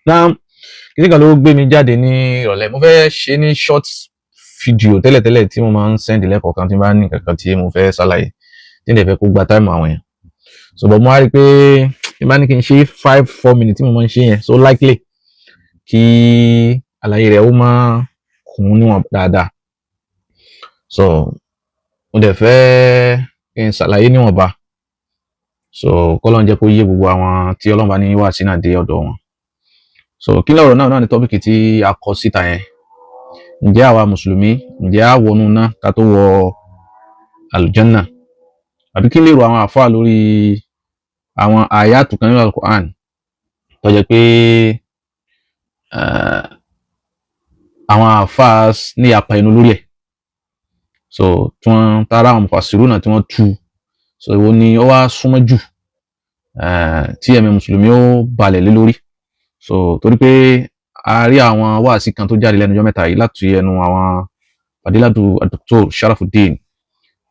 Náà kíní kan ló gbé mi jáde ní ìrọ̀lẹ́. Mo fẹ́ ṣe ní short video tẹ́lẹ̀tẹ́lẹ̀ tí mo máa ń send lẹ́kọ̀ọ̀kan tí n bá ní kankan tí mo fẹ́ ṣàlàyé, tí n lè fẹ́ kó gba time àwọn èèyàn. So but mo wá rí i pé tí n bá ní kí n ṣe 5, 4 minutes tí mo máa ń ṣe yẹn, so likely kí àlàyé rẹ̀ ó máa kún níwọ̀n dáadáa. So mo dẹ̀ fẹ́ kí n ṣàlàyé níwọ̀nba, so kọ́lọ́n jẹ́ kó yé gbogbo àwọn tí Ọlọ́run bá ní wá sí náà dé ọ̀dọ̀ wọn. So kí lọ̀rọ̀ náà ní topic tí a kọ síta yẹn: ǹjẹ́ àwa mùsùlùmí, ǹjẹ́ a wọnú iná ká tó wọ àlùjànnà, àbí kí lèrò àwọn àfáà lórí àwọn àyàtù kan nínú Al-Qur'an tó jẹ́ pé àwọn àfáà ní apá inú lórí ẹ̀, so tí wọ́n tara àwọn mufassiruna tí wọ́n tú? So èwo ni ó wá súnmọ́ jù tí ẹ̀mí mùsùlùmí ó balẹ̀ lé lórí? So torí pé a rí àwọn wáàsí kan tó jáde lẹ́nu ọjọ́ mẹ́ta yìí láti ẹnu àwọn fadilatu Dr. Sharafuddin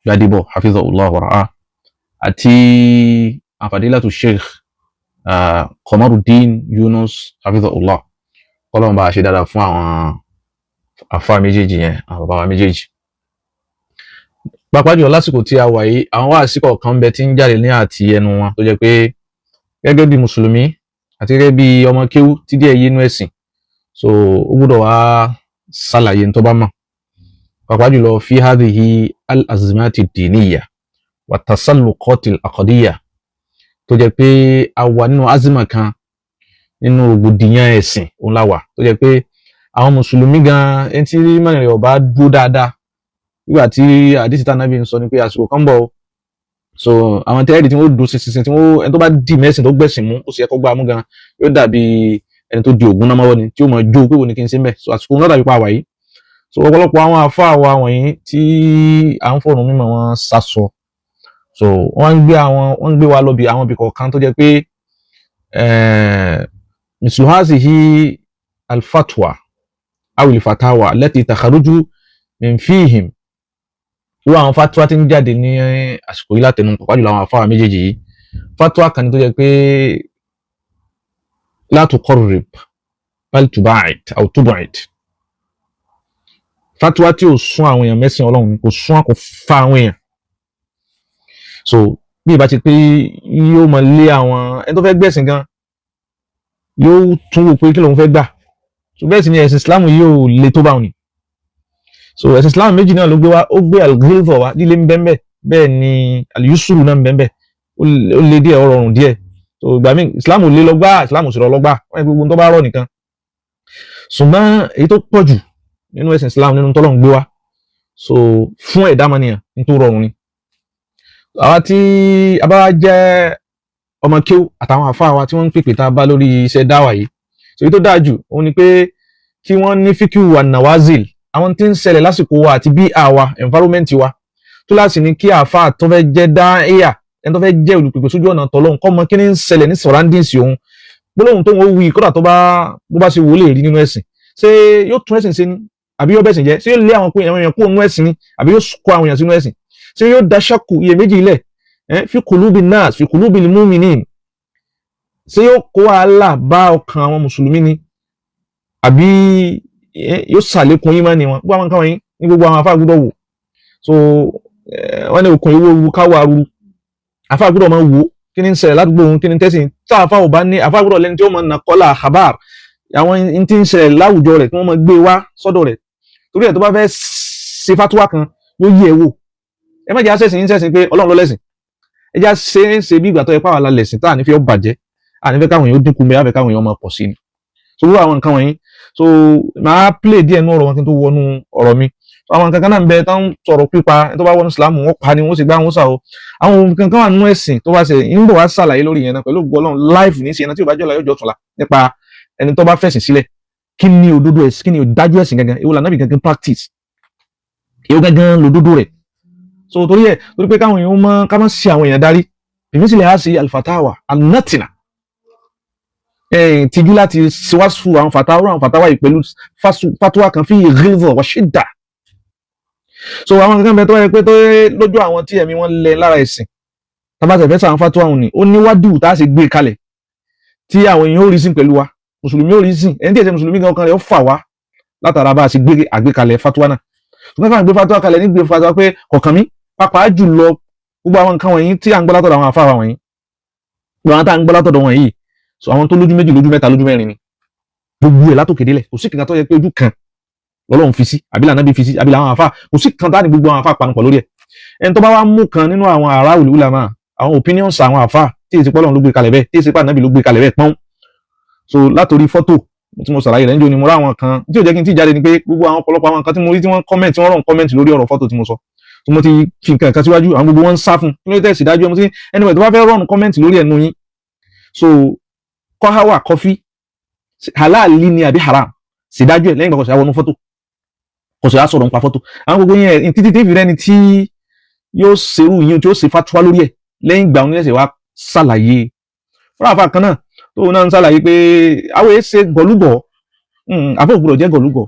Gbadebo hafizahullah wa ra'ah àti fadilatu Sheikh Komarudin Yunus hafizahullah. Kọ́lọ́n bá a ṣe dáadáa fún àwọn àfa méjèèjì yẹn, àwọn bàbá wa méjèèjì. Pàápàá jùlọ lásìkò tí a wà yìí, àwọn wáàsí kọ̀ọ̀kan ń bẹ tí ń jáde ní àti ẹnu wọn tó jẹ́ pé gẹ́gẹ́ bí mùsùlùmí àti gẹ́gẹ́ bí ọmọ kéwú tí díẹ̀ yé inú ẹ̀sìn, so ó gbọ́dọ̀ wá ṣàlàyé tó bá mọ̀, pàápàá jùlọ fi hadhihi al-azmati ad-diniyya wa tasalluqati al-aqdiyya, tó jẹ́ pé a wà nínú azima kan nínú rògbòdìyàn ẹ̀sìn òun la wà, tó jẹ́ pé àwọn mùsùlùmí gan, ẹni tí mọ̀nà rẹ̀ ọba dúró dáadáa, nígbà tí àdìsí tànàbí ń sọ ni pé àsìkò kan bọ̀ o. So àwọn tẹ́ẹ̀rì tí wọ́n dùn sísinsin tí wọ́n, ẹni tó bá dì mẹ́sìn tó gbẹ̀sìn mú, ó sì yẹ kó gbá mú gan, yóò dàbí ẹni tó di ògùn náà mọ́wọ́ ni tí ó mọ̀ jó pé wo ni kí n ṣe ń bẹ̀. So àsìkò náà dàbí pa wà yìí. So ọ̀pọ̀lọpọ̀ àwọn àfáà wa wọ̀nyí tí à ń fọ̀rùn mímọ́ wọn sásọ, so wọ́n ń gbé àwọn, wọ́n ń gbé wa lọ bí àwọn ibì kọ̀ọ̀kan tó jẹ́ pé mislu hazihi alfatwa aw alfatawa allati takharuju min fihim, irú àwọn fatwa tí ń jáde ní àsìkò yìí látẹnu pàápàá jùlọ àwọn àfáà méjèèjì yìí, fatwa kan ní tó jẹ́ pé la tuqarrib bal tuba'id aw tub'id, fatwa tí ò sún àwọn èèyàn mẹ́sìn Ọlọ́run, kò sún, kò fa àwọn èèyàn. So bí ìbá ti pé yóò máa lé àwọn ẹni tó fẹ́ gbẹ̀sìn gan, yóò tún wò pé kí lòun fẹ́ gbà. So bẹ́ẹ̀ sì ni ẹ̀sìn Islam yóò le tó báwọn ni. So ẹ̀sìn Islam méjì náà ló gbé wá. Ó gbé al-ghilza wá, líle ń bẹ́ẹ̀, bẹ́ẹ̀ ni al-yusru náà ń bẹ́ẹ̀, ó le díẹ̀, ó rọrùn díẹ̀. So ìgbà míì Islam ò lé lọ́gbà, Islam ò sì rọ lọ́gbà, wọ́n yẹ gbogbo tó bá rọ̀ nìkan. Ṣùgbọ́n èyí tó pọ̀ jù nínú ẹ̀sìn Islam, nínú tọ́lọ́run gbé wá, so fún ẹ̀dá mọ́nìyàn ní tó rọrùn ni. Àwa tí a bá jẹ́ ọmọ kéwú àtàwọn àfáà wa tí wọ́n ń pèpè tá a bá lórí iṣẹ́ dáwà yìí, so èyí tó dáa jù òun ni pé kí wọ́n ní fíkìú an-nawazil, àwọn tí ń ṣẹlẹ̀ lásìkò wa àti bí àwa environment wa tó láti ní kí àfáà tó fẹ́ jẹ́ dáíyà, ẹni tó fẹ́ jẹ́ olùpèpè sójú ọ̀nà tọ́lọ́hun, kó mọ kí ni ń ṣẹlẹ̀ ní surroundings òun, gbólóhùn tó ń wí, kódà tó bá bó bá ṣe wò lè rí nínú ẹ̀sìn. Ṣé yóò tún ẹ̀sìn ṣe ni àbí yóò bẹ̀sìn jẹ́? Ṣé yóò lé àwọn èèyàn kúrò nínú ẹ̀sìn ni àbí yóò kó àwọn èèyàn sínú ẹ̀sìn? Ṣé yóò da ṣàkù iyèméjì ilẹ̀ fi kulubi nas, fi kulubi muminin? Ṣé yóò kó wàhálà bá ọkàn àwọn mùsùlùmí ni àbí yóò ṣàlékún ìmánì wọn? Gbogbo àwọn nǹkan wọ̀nyí ní gbogbo àwọn afáà gbọ́dọ̀ wò. So wọ́n ní okùn ewu ewu káwọ́ arúgbó, afáà gbọ́dọ̀ máa wò kí ni ń ṣẹlẹ̀ ládùúgbò òun, kí ni tẹ́sìn tá àfáà ò bá ní. Àfáà gbọ́dọ̀ lẹ́ni tí ó máa nà kọ́là khabar, àwọn tí ń ṣẹlẹ̀ láwùjọ rẹ̀, kí wọ́n máa gbé wá sọ́dọ̀ rẹ̀, torí ẹ̀ tó bá fẹ́ ṣe fatuwa kan, yóò yẹ̀ wò. Ẹ má jẹ́ àṣẹ̀sìn ń ṣẹ̀sìn pé Ọlọ́run ló lẹ́sìn. Ẹ jẹ́ ṣe ń ṣe bí ìgbà tó yẹ pàwọn la lẹ̀sìn, tá à ní fi ọ́ bàjẹ́, à ní fẹ́ káwọn èèyàn dínkù mẹ́, à fẹ́ káwọn èèyàn máa pọ̀ sí ni. So wúrọ̀ àwọn nǹkan wọ̀nyí, so màá play díẹ̀ nú ọ̀rọ̀ wọn kí n tó wọnú ọ̀rọ̀ mi. So àwọn nǹkan kan náà ń bẹ tán sọ̀rọ̀ pípa ẹni tó bá wọnú Ìsìlámù, wọ́n pa ni, wọ́n sì gbá wọn sà o. Àwọn nǹkan kan wà nínú ẹ̀sìn tó bá ṣe ń bọ̀ wá ṣàlàyé lórí yẹn náà pẹ̀lú ògo Ọlọ́run live ní í ṣe ẹni tí ò bá jọ̀la yóò jọ tún la, nípa ẹni tó bá fẹ̀sìn sílẹ̀, kí ni òdodo ẹ̀sìn, kí ni ìdájọ́ ẹ̀sìn gangan, èwo lànà bí gangan practice, èwo gangan lòdodo rẹ̀. So torí ẹ̀, torí pé káwọn èèyàn mọ ká má ṣe àwọn èèyàn darí bìmísìlẹ̀ á sí alfatawa anatina tìjú láti síwáṣù àwọn fatawa yìí pẹ̀lú fatuwa kan fi ghilza wa shidda. So àwọn kankan bẹ tó yẹ pé tó yẹ lójú àwọn tí ẹ̀mí wọn lẹ lára ẹ̀sìn, tábàtẹ̀ fẹ́ sàwọn fatuwa òun ni ó níwájú tá a sì gbé kalẹ̀ tí àwọn èèyàn ó rí sí pẹ̀lú wa. Mùsùlùmí ò rí sìn, ẹni tí èsè mùsùlùmí gan ọkàn rẹ̀ ó fà wá látara bá a ṣe gbé àgbékalẹ̀ fatuwa náà. Ṣùgbọ́n káwọn gbé fatuwa kalẹ̀ ní gbé fatuwa pé kọ̀ọ̀kan mi, pàápàá jùlọ gbogbo àwọn nǹkan wọ̀nyí tí à ń gbọ́ látọ̀dọ̀ àwọn àfáà wọ̀nyí, gbogbo àwọn tá à ń gbọ́ látọ̀dọ̀ wọ̀nyí. So àwọn tó lójú méjì, lójú mẹ́ta, lójú mẹ́rin ni gbogbo ẹ̀ látòkè délẹ̀. Kò sí kankan tó yẹ pé ojú kan lọ́lọ́run fi sí, àbí lànà bí fi sí, àbí làwọn àfáà. Kò sí kan tá ní gbogbo àwọn àfáà panupọ̀ lórí ẹ̀. Ẹni tó bá wá mú kan nínú àwọn ará ulama, àwọn opinions àwọn àfáà tí èsì pọ́lọ́run ló gbé kalẹ̀ bẹ́ẹ̀, tí èsì pàdánù ló gbé kalẹ̀ bẹ́ẹ̀ pọ́n. So látòrí fọ́tò tí mo ṣàlàyé rẹ̀ ń jò ní mo rá àwọn kan tí ò jẹ́ kí n tí jáde ni pé gbogbo àwọn ọ̀pọ̀lọpọ̀ àwọn nǹkan tí mo rí tí wọ́n comment, tí wọ́n rọ̀ comment lórí ọ̀rọ̀ fọ́tò tí mo sọ, tí mo ti fi nǹkan kan síwájú, àwọn gbogbo wọn ń sá fún kí ló tẹ̀sí dájú ọmọ tí anyway tó bá fẹ́ rọrùn comment lórí ẹnu yín. So kọ́háwà kọfí halali ni àbí haram, sì dájú ẹ̀ lẹ́yìn ìgbà kò sí àwọn fọ́tò, kò sì á sọ̀rọ̀ nípa fọ́tò. Àwọn gbogbo yẹn títí tí ìfìrẹ́ni tí yóò ṣerú yín tí ó ṣe fatuwa lórí ẹ̀ lẹ́yìn ìgbà òun ẹ̀sẹ̀ wá ṣàlàyé fúnra àfa kan náà tóun náà ń ṣàlàyé pé àwọn èé ṣe gọ̀lúgọ̀, àfọ̀ ògbúdọ̀ jẹ́ gọ̀lúgọ̀.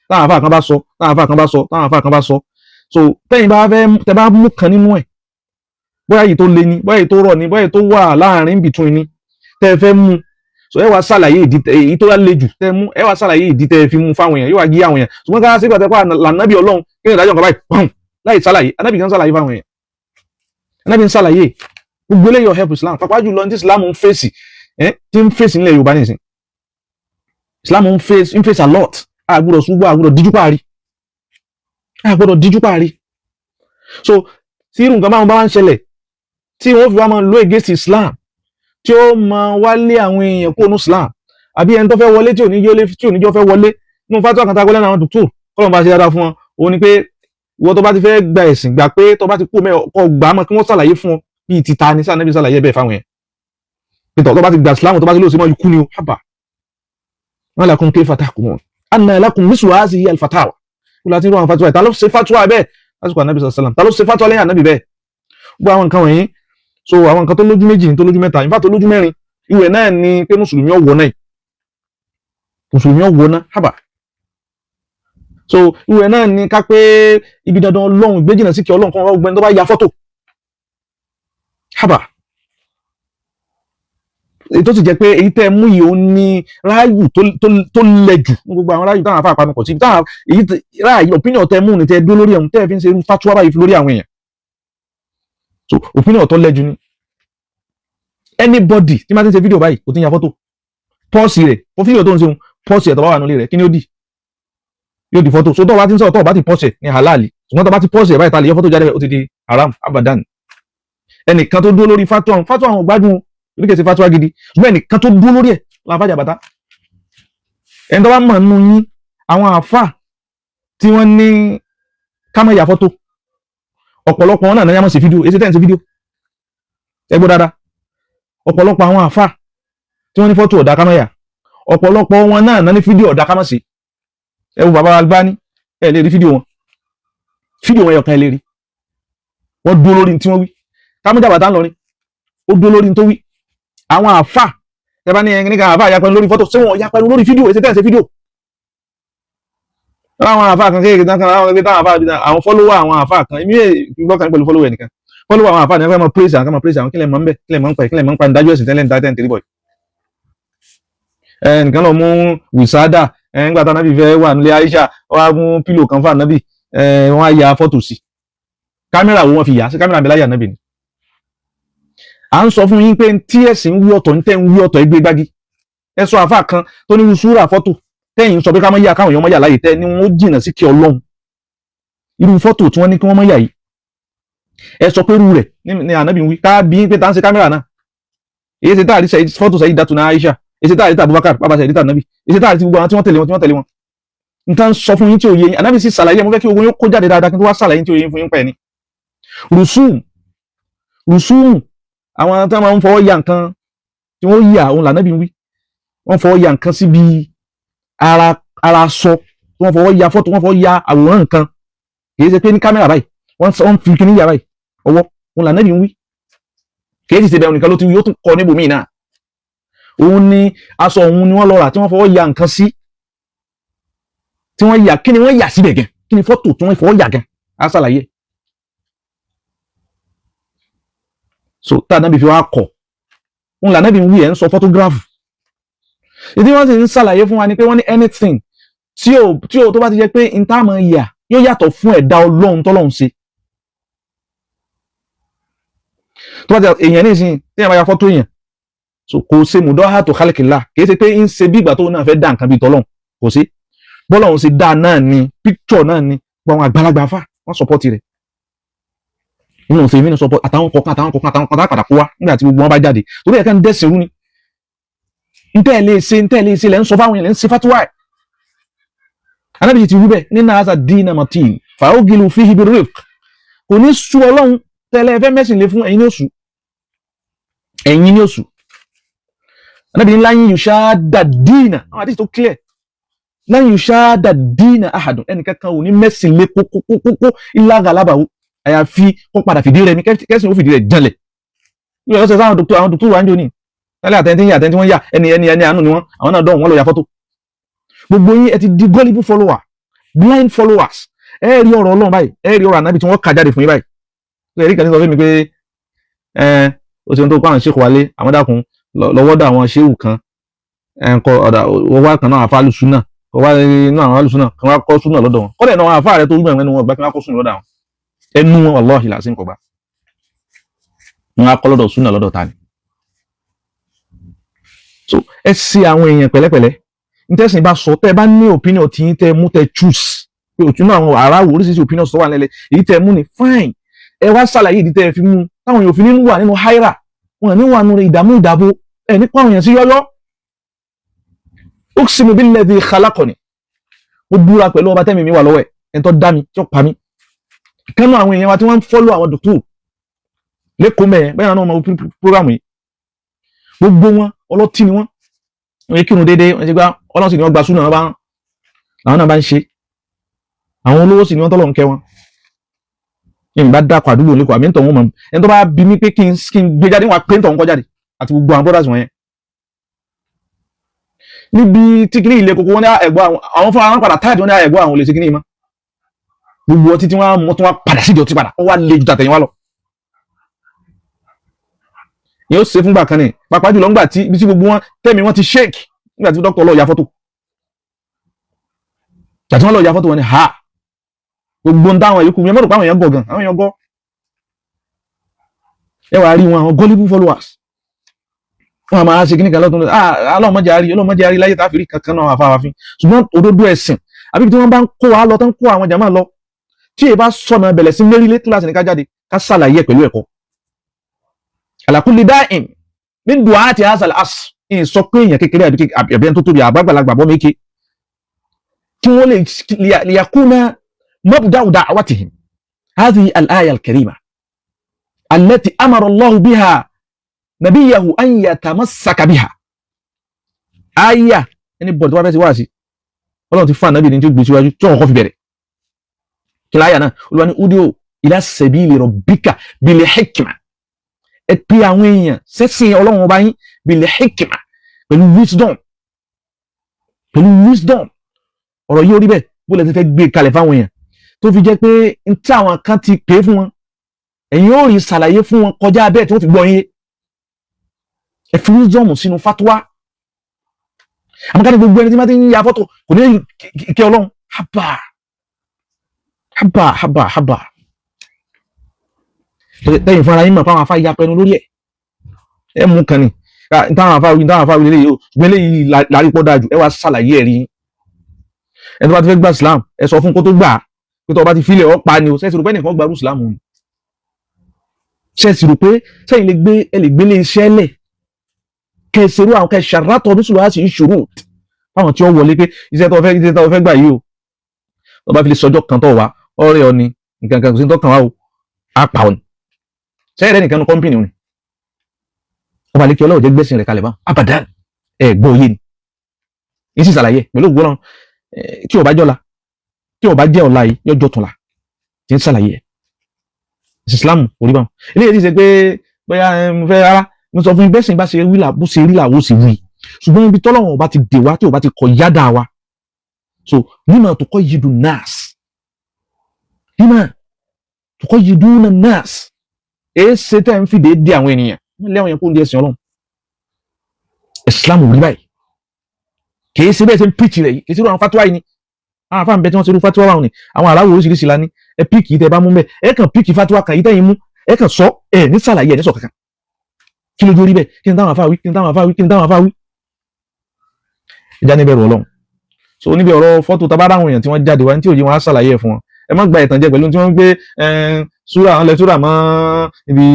Táwọn àfa kan bá sọ, táwọn àfa kan bá sọ, táwọn àfa kan bá sọ, so tẹ́yìn bá fẹ́ tẹ́ bá mú kan nínú ẹ̀, bóyá èyí tó le ni, bóyá èyí tó rọ̀ ni, bóyá èyí tó wà láàrin between ni tẹ́ fẹ́ mú, so ẹ wá ṣàlàyé ìdí èyí tó wá le jù tẹ́ mú, ẹ wá ṣàlàyé ìdí tẹ́ fi mú fáwọn èèyàn, yóò wá gí àwọn èèyàn. Ṣùgbọ́n ká sí pàtẹ́kọ́ lànàbí Ọlọ́run, kí ni ìdájọ́ nǹkan báyìí pọ́n láì ṣàlàyé? Anábì kan ṣàlàyé fáwọn èèyàn, anábì ń ṣàlàyé gbogbo eléyìí help Islam, pàápàá jùlọ ní tí Islam ń fèsì ẹ, tí ń fèsì nílẹ̀ Yorùbá nìsín. Islam ń face a lot. Àgbọ́dọ̀ ṣùgbọ́n àgbọ́dọ̀ díjú páàrí, àgbọ́dọ̀ díjú páàrí. So tí irú nǹkan báwọn bá wá ń ṣẹlẹ̀ tí wọ́n fi wá máa lo against Islam, tí ó máa wálé àwọn èèyàn kó nu Islam, àbí ẹni tó fẹ́ wọlé tí ò ní tí ò ní jọ fẹ́ wọlé nínú fatuwa kan tá a gbọ́ lẹ́nu àwọn dùkúrù kọ́lọ̀ bá ṣe dáadáa fún wọn, òun ni pé ìwọ tó bá ti fẹ́ gba ẹ̀sìn, gbà pé tó bá ti kú mẹ́ kọ́ gbà á mọ́ kí wọ́n ṣàlàyé fún ọ bíi títa ní sáà níbi ṣàlàyé bẹ́ẹ̀ fáwọn yẹn pé tó bá ti gba Islam, tó bá ti lóòsì mọ́ ikú ni o. Haba ma lakum kayfa tahkumun anna lakum mislu hazihi al-fatawa. Kó láti rú àwọn fatuwa? Ta ló ṣe fatuwa bẹ́ẹ̀ lásìkò ànábì sallam? Ta ló ṣe fatuwa lẹ́yìn ànábì bẹ́ẹ̀? Gbogbo àwọn nǹkan wọ̀nyí, so àwọn nǹkan tó lójú méjì ní, tó lójú mẹ́ta, ìfà tó lójú mẹ́rin, ìwẹ̀ náà ni pé mùsùlùmí ọ̀wọ́ náà, mùsùlùmí ọ̀wọ́ náà, haba. So ìwẹ̀ náà ni ká pé ibi dandan Ọlọ́run ìgbéjìnà sí kí Ọlọ́run kan wá gbẹ́ni tó bá ya fọ́tò, haba. Èyí tó sì jẹ́ pé èyí tẹ́ ẹ mú yìí, ó ní ráàyù tó lẹ jù ní gbogbo àwọn ráàyù táwọn afá àpanupọ̀ sí. Táwọn èyí ráàyù opinion tẹ́ mú ni tẹ́ dó lórí ẹ̀hún tẹ́ fi ń ṣe irú fatuwa báyìí lórí àwọn èèyàn. So opinion tó lẹ jù ni anybody tí máa ti ń ṣe fídíò báyìí, kò tí ń ya fọ́tò, pause rẹ̀ fún fídíò tó ń ṣe, pause ẹ̀. Tó bá wà nílé rẹ̀, kí ni ó dì? Yóò di fọ́tò. So tó bá ti ń sọ̀rọ̀, tó bá ti pause ẹ̀ ní halali, ṣùgbọ́n tó bá ti pause ẹ̀ báyìí, ta lè yọ fọ́tò jáde, ó ti di haram abadan. Ẹnìkan tó dúró lórí fatuwa, fatuwa àwọn gbádùn oníkèsí fatuwa gidi, ṣùgbọ́n ẹnìkan tó dúró lórí ẹ̀ láfàjà bàtà. Ẹni tó bá mọ̀ nínú yín, àwọn àfà tí wọ́n ní ká má ya fọ́tò, ọ̀pọ̀lọpọ̀ wọn náà náà yá mọ̀ sí fídíò. Èsì tẹ́ ń ṣe fídíò, ẹ gbọ́ dáadáa. Ọ̀pọ̀lọpọ̀ àwọn àfà tí wọ́n ní fọ́tò ọ̀dà ká má yà, ọ̀pọ̀lọpọ̀ wọn náà náà ní fídíò ọ̀dà ká má sí. Ẹ wo bàbá Albani, ẹ lè rí fídíò wọn, fídíò wọn ẹyọkan ẹ lè rí. Wọ́n dúró lórí tí wọ́n wí. Kámújà bàtà ńlọrin, ó dúró lórí tó wí. Àwọn àfà ẹ bá ní ẹni nígbà àfà yapẹnu lórí fọ́tò, ṣé wọn yapẹnu lórí fídíò? Èsì tẹ́ ń ṣe fídíò, láwọn àfà kan kéèké tán kan, láwọn kéèké táwọn àfà àwọn follower àwọn àfà kan, èmi gbọ́kàn pẹ̀lú follower nìkan, follower àwọn àfà ní wọ́n fẹ́ mọ praise àwọn kan, mọ praise àwọn. Kílẹ̀ mọ́ ń bẹ̀? Kílẹ̀ mọ́ ń pa? Kílẹ̀ mọ́ ń pa ìdájọ́ ẹ̀sìn tẹ́lẹ̀ ń dá tẹ́lẹ̀ ń tẹ́lẹ̀ bọ̀? Ẹnìkan lọ mú wìsádà ẹ ńgbà tá nábì fẹ́ wà nílé Aisha, wọ́n á mú pillow kan fún ànábì, wọ́n á ya fọ́tò sí. Kámẹ́rà wo wọ́n fi yà sí? Kámẹ́rà mi láyé ànábì ni. À ń sọ fún yín pé tí ẹ̀sìn ń wí ọ̀tọ̀, ń tẹ́ ń wí ọ̀tọ̀, ẹgbẹ́ gbági. Ẹ sọ àfà kan tó ní súrà fọ́tò tẹ́yìn sọ pé ká má yà, káwọn èèyàn má yà láyè tẹ́ ni wọ́n jìnnà sí kí Ọlọ́run. Irú fọ́tò tí wọ́n ní kí wọ́n má yà yìí, ẹ sọ pé irú rẹ̀ ní ànábì ń wí. Ká bí pé tá ń ṣe kámẹ́rà náà, èyí ṣe tá àrí fọ́tò Sayyidatuna Aisha, èyí ṣe tá àrí Abubakar bàbá Sayyidina ànábì, èyí ṣe tá àrí gbogbo àwọn tí wọ́n tẹ̀lé wọn, tí wọ́n tẹ̀lé wọn. Nǹkan sọ fún yín tí ò yé yín, ànábì sì ṣàlàyé. Mo fẹ́ kí ogun yóò kó jáde dáadáa kí n tó wá ṣàlàyé tí ò yé yín fún yín pẹ̀ ni. Rùsùm rùsùm, àwọn tí wọ́n máa ń fọwọ́ ya nǹkan tí wọ́n yà, òun lànábì ń wí. Wọ́n fọwọ́ ya nǹkan síbi ara ara sọ, wọ́n fọwọ́ ya fọ́tò, wọ́n fọwọ́ ya àwòrán nǹkan. Kì í ṣe pé ní kámẹ́rà báyìí, wọ́n fi kíní yà báyìí ọwọ́, òun lànábì ń wí. Kì í sì ṣe bẹ́ẹ̀ nìkan ló ti wí, ó tún kọ níbòmíì náà. Òun ni aṣọ òun ni wọ́n lọ rà tí wọ́n fọwọ́ ya nǹkan sí, tí wọ́n yà. Kí ni wọ́n yà síbẹ̀ gan? Kí ni fọ́tò tí wọ́n fọwọ́ yà gan? Á ṣàlàyé. So tá ànábì fi wá kọ̀, òun lànábì ń wí. Ẹ̀ ń sọ photograph. Ìdí wọ́n sì ń ṣàlàyé fún wa ni pé wọ́n ní anything tí ò tó bá ti jẹ́ pé n tá máa yà yóò yàtọ̀ fún ẹ̀dá Ọlọ́run tọ́lọ́run ṣe. Tó bá ti èèyàn ní ìsìn tí èèyàn bá ya fọ́tò èèyàn, so kò ṣe mudahatu khalqillah, kì í ṣe pé ń ṣe bí ìgbà tó náà fẹ́ dá nǹkan bíi tọ́lọ́run, kò sí bọ́lọ́run ṣe dá náà ni picture náà ni. Gbogbo àwọn àgbàlagbà fà wọ́n support rẹ̀ nínú òfin mi ní support, àtàwọn kọ̀ọ̀kan àtàwọn kọ̀ọ̀kan àtàwọn kọ̀ọ̀kan padà kó wá nígbà tí gbogbo wọn bá jáde, torí ẹ̀ka ń dẹ̀sìn rú ni. Ntẹ́ ẹ̀ lè ṣe lẹ́ ń sọ fáwọn èèyàn, lẹ́ ń ṣe fatuwa ẹ̀. Anábìyí ti wí bẹ́ẹ̀ nínú àṣà dínà matin fàógìlù fihi birrifq. Kò ní sú Ọlọ́run tẹ́lẹ̀ ẹ fẹ́ mẹ́sìn lé fún ẹ̀yin ní oṣù, ẹ̀yin ní oṣù. Anábìyí lan yushadda dínà, àwọn àdìsí tó clear, lan yushadda dínà ahadun, ẹnìkankan ò ní mẹ́sìn lé kókókókó illa ghalabahu, àyàfi kó padà fìdí rẹ̀ mi, kẹ́sìn ó fìdí rẹ̀ janlẹ̀. Ní ọ̀sẹ̀ sáwọn dòkítà, àwọn dòkítà wà ń jò ní tẹ́lẹ̀, àtẹ̀ntí ń yà, àtẹ̀ntí wọ́n yà, ẹni ẹni ẹni àánú ni wọ́n, àwọn náà dọ̀hún, wọ́n lọ ya fọ́tò. Gbogbo yín ẹ ti di gullible follower, blind followers. Ẹ rí ọ̀rọ̀ Ọlọ́run báyìí, ẹ rí ọ̀rọ̀ ànábì tí wọ́n kà jáde fún yín báyìí. Ẹ rí kan ní sọ fún mi pé ẹ ó ṣe ohun tó kọ́ àwọn ṣéèkù wálé, àwọn dákun lọ́wọ́dọ̀ àwọn ṣéwù kan, ẹ ń kọ ọ̀dà wọ́n kan náà àfa alùsùnà kọ́ wá inú àwọn alùsùnà kan wá kọ́ súnà lọ́dọ̀ wọn. Kọ́dẹ̀ náà àwọn àfa rẹ tó wúmọ̀ ẹnu wọn gbà kí wọ́n kọ́ súnà lọ́dọ̀ àwọn ẹnu wọn. Wallahi làásì ń kọ́ gbà wọn á kọ́ lọ́dọ̀ súnà lọ́dọ̀ ta ni. So ẹ ṣe àwọn èèyàn pẹ̀lẹ́pẹ̀lẹ́. Ntẹ́sìn bá sọ, tẹ́ ẹ bá ní opinion tí yín tẹ́ ẹ mú, tẹ́ choose pé òtún náà àwọn aráwò oríṣiríṣi opinions tó wà nílẹ̀, èyí tẹ́ ẹ mú ni fine, ẹ wá ṣàlàyé ìdí tẹ́ ẹ fi mú, táwọn èèyàn fi nínú wà nínú haira wọn ní wà nínú ìdààmú ìdààbò ẹ nípa àwọn èèyàn sí yọ́yọ́. Uqsimu billadhi khalaqani, mo búra pẹ̀lú ọba tẹ́mi mi wà lọ́wọ́ ẹ̀, ẹni tó dá mi tí ó pa mí. Kánú àwọn èèyàn wa tí wọ́n ń follow àwọn dòkítù lẹ́kọ̀ọ́ mẹ́ẹ̀ bẹ́ẹ̀ náà wọ́n program yìí, gbogbo wọn ọlọ́tí ni wọ́n, wọ́n yẹ kírun déédéé, wọ́n ti gbá Ọlọ́run sì ni wọ́n gba súnà wọn bá làwọn náà bá ń ṣe. Àwọn olówó sì ni wọ́n, tọ́lọ̀ ń kẹ́ wọn. Yìí bá dákọ̀ àdúgbò lẹ́kọ̀ọ́ àmì ń tọ̀ wọ́n mọ̀. Ẹni tó bá bí mi pé kí n gbé jáde, wọn pé ń tọ̀ ń kọ́ jáde àti gbogbo àwọn brothers wọn yẹn níbi tí kìíní ilé koko wọn ní ẹ̀gbọ́n àwọn fúnra wọn padà táyà tí wọ́n ní ẹ̀gbọ́n àwọn olè ṣe kìíní mọ́. Gbogbo ọtí tí wọ́n mú tí wọ́n padà sídìí ọtí padà, ó wá lé ju tàtẹ̀yìn wá lọ. Yóò ṣe fúngbà kan ní, pàápàá jùlọ ńgbà tí ibi tí gbogbo wọn tẹ̀mí wọn ti shake nígbà tí dókítà lọ ya fọ́tò, gbà tí wọ́n lọ ya fọ́tò wọn ni ha gbogbo ń dáwọn yòókù mi ẹ mọ̀rọ̀ pé àwọn èèyàn gọ̀ gan, àwọn èèyàn gọ̀. Ẹ wàá rí wọn, àwọn gullible followers, wọn máa ṣe kíní kan lọ́tún. Ah, ọlọ́mọdé àárí, ọlọ́mọdé àárí láyé tá a fi rí kankan náà àfáàfin. Ṣùgbọ́n òdodo ẹ̀sìn àbí tí wọ́n bá ń kó wa lọ, tán kó àwọn jàmáà lọ, tí èyí bá sọ̀nà bẹ̀lẹ̀ sí mérílé kíláàsì ní ká jáde ká ṣàlàyé ẹ̀ pẹ̀lú ẹ̀kọ́. Ala kulli da'in min du'ati hadha al-asr, ń sọ pé èèyàn kékeré àbí ẹni tó tóbi, àbágbàlagbà bọ́ méke, kí wọ́n lè liyakuna mabda'u da'watihim hadhihi al-aya al-karima allati amara Allahu biha nabiyahu an yatamassaka biha. Aya ẹni bọ̀dọ̀ tó bá fẹ́ sí wáàsí, Ọlọ́run ti fún ànábì ní tí ó gbé síwájú tí wọ́n kọ́ fi bẹ̀rẹ̀ kí láyà náà. Olúwa ní ud'u ila sabili rabbika bil hikma, ẹ pé àwọn èèyàn sẹ́sìn Ọlọ́run ọba yín, bil hikma, pẹ̀lú wisdom, pẹ̀lú wisdom. Ọ̀rọ̀ yìí ó rí bẹ́ẹ̀. Bó lẹ ti fẹ́ gbé kalẹ̀ fáwọn èèyàn tó fi jẹ́ pé n tí àwọn kan ti pè é fún wọn, ẹ̀yin ó rí ṣàlàyé fún wọn kọjá bẹ́ẹ̀ tí wọ́n fi gbọ́ yín. Ẹ fi wisdom sínú fatwa. Àmọ́ ká ní gbogbo ẹni tí wọ́n ti ń ya fọ́tò kò ní kí Ọlọ́run, haba haba haba haba. Tẹ́yìn fúnra yín mọ̀ pé àwọn afá ya pẹnu lórí ẹ̀, ẹ mú kan ni táwọn afá wí lélẹ́yìí o, ṣùgbọ́n eléyìí lárí pọ́ dájú. Ẹ wá ṣàlàyé ẹ̀rí yín. Ẹni tó bá ti fẹ́ gba Islam, ẹ sọ fún kó tó gbà á pé tó bá ti filẹ̀ ọ́ pa ni o. Ṣẹ́ẹ̀sì rò pé ẹnìkan gbarú Islam ni? Ṣẹ́ẹ̀sì rò pé sẹ́yìn lè gbé, ẹ lè gbélé iṣẹ́ lẹ̀ kẹsìrú àwọn kẹ ṣàràtọ̀ bí sùlù àti ìṣòro fáwọn tí ó wọlé pé iṣẹ́ tó fẹ́ gbà yìí o, tó bá fi lè sọjọ́ kan tó wá ọ̀rẹ́ ọ ni nǹkan kan kò sí tó kàn wá o, á pa ọ ni. Sẹ́yìn rẹ̀ nìkan ní company ni ọba àlekí ọlọ́wọ́ jẹ́ gbẹ́sìn rẹ̀ kalẹ̀ bá abadan. Ẹ̀ gbọ́ òye ni yìí sì ṣàlàyé pẹ̀lú ògbó náà. Tí ò bá jọ́la, tí ò bá jẹ́ ọ̀la yìí, yọjọ́ tún la tí ń ṣàlàyé ẹ̀. Islam kò rí báwọn eléyìí ti ṣe pé bóyá mo fẹ́ rárá. Mo sọ fún yín, bẹ́sìn bá ṣe wí là bó ṣe rí làwọ́ sì wí. Ṣùgbọ́n ibi tọ́lọ́wọ̀n ọba ti dè wá, tí ọba ti kọ yádà wa, so lima tuqayyidu nas, lima tuqayyiduna nas, èé ṣe tẹ́ ń fìdí dé àwọn ènìyàn, wọ́n lé àwọn yẹn kó ń di ẹ̀sìn Ọlọ́run. Islam ò rí báyìí. Kìí ṣe bẹ́ẹ̀ ṣe ń preach rẹ̀ yìí, kìí ṣe irú àwọn fatuwa yìí ni. Àwọn afáàn bẹ tí wọ́n ṣe irú fatuwa wọn ni. Àwọn aráwọ̀ oríṣiríṣi la ní. Ẹ pick yìí tẹ bá mú bẹ́ẹ̀, ẹ kàn pick fatuwa kan yìí tẹ́yìn mú, ẹ kàn sọ, ẹ ní sàlàyé, ẹ ní sọ kankan. Kí lójú orí bẹ́ẹ̀? Kí ni táwọn afáà wí? Kí ni táwọn afáà wí? Kí ni táwọn afáà wí? Ìjà níbẹ̀rù Ọlọ́run. So níbi ọ̀rọ̀ fọ́tò, tá bá ráwọn èèyàn tí wọ́n jáde wá ní tí òye wọn, á ṣàlàyé ẹ̀ fún wọn. Ẹ má gba ìtànjẹ pẹ̀lú tí wọ́n ń gbé súrà, àwọn lẹ súrà mọ́ ibi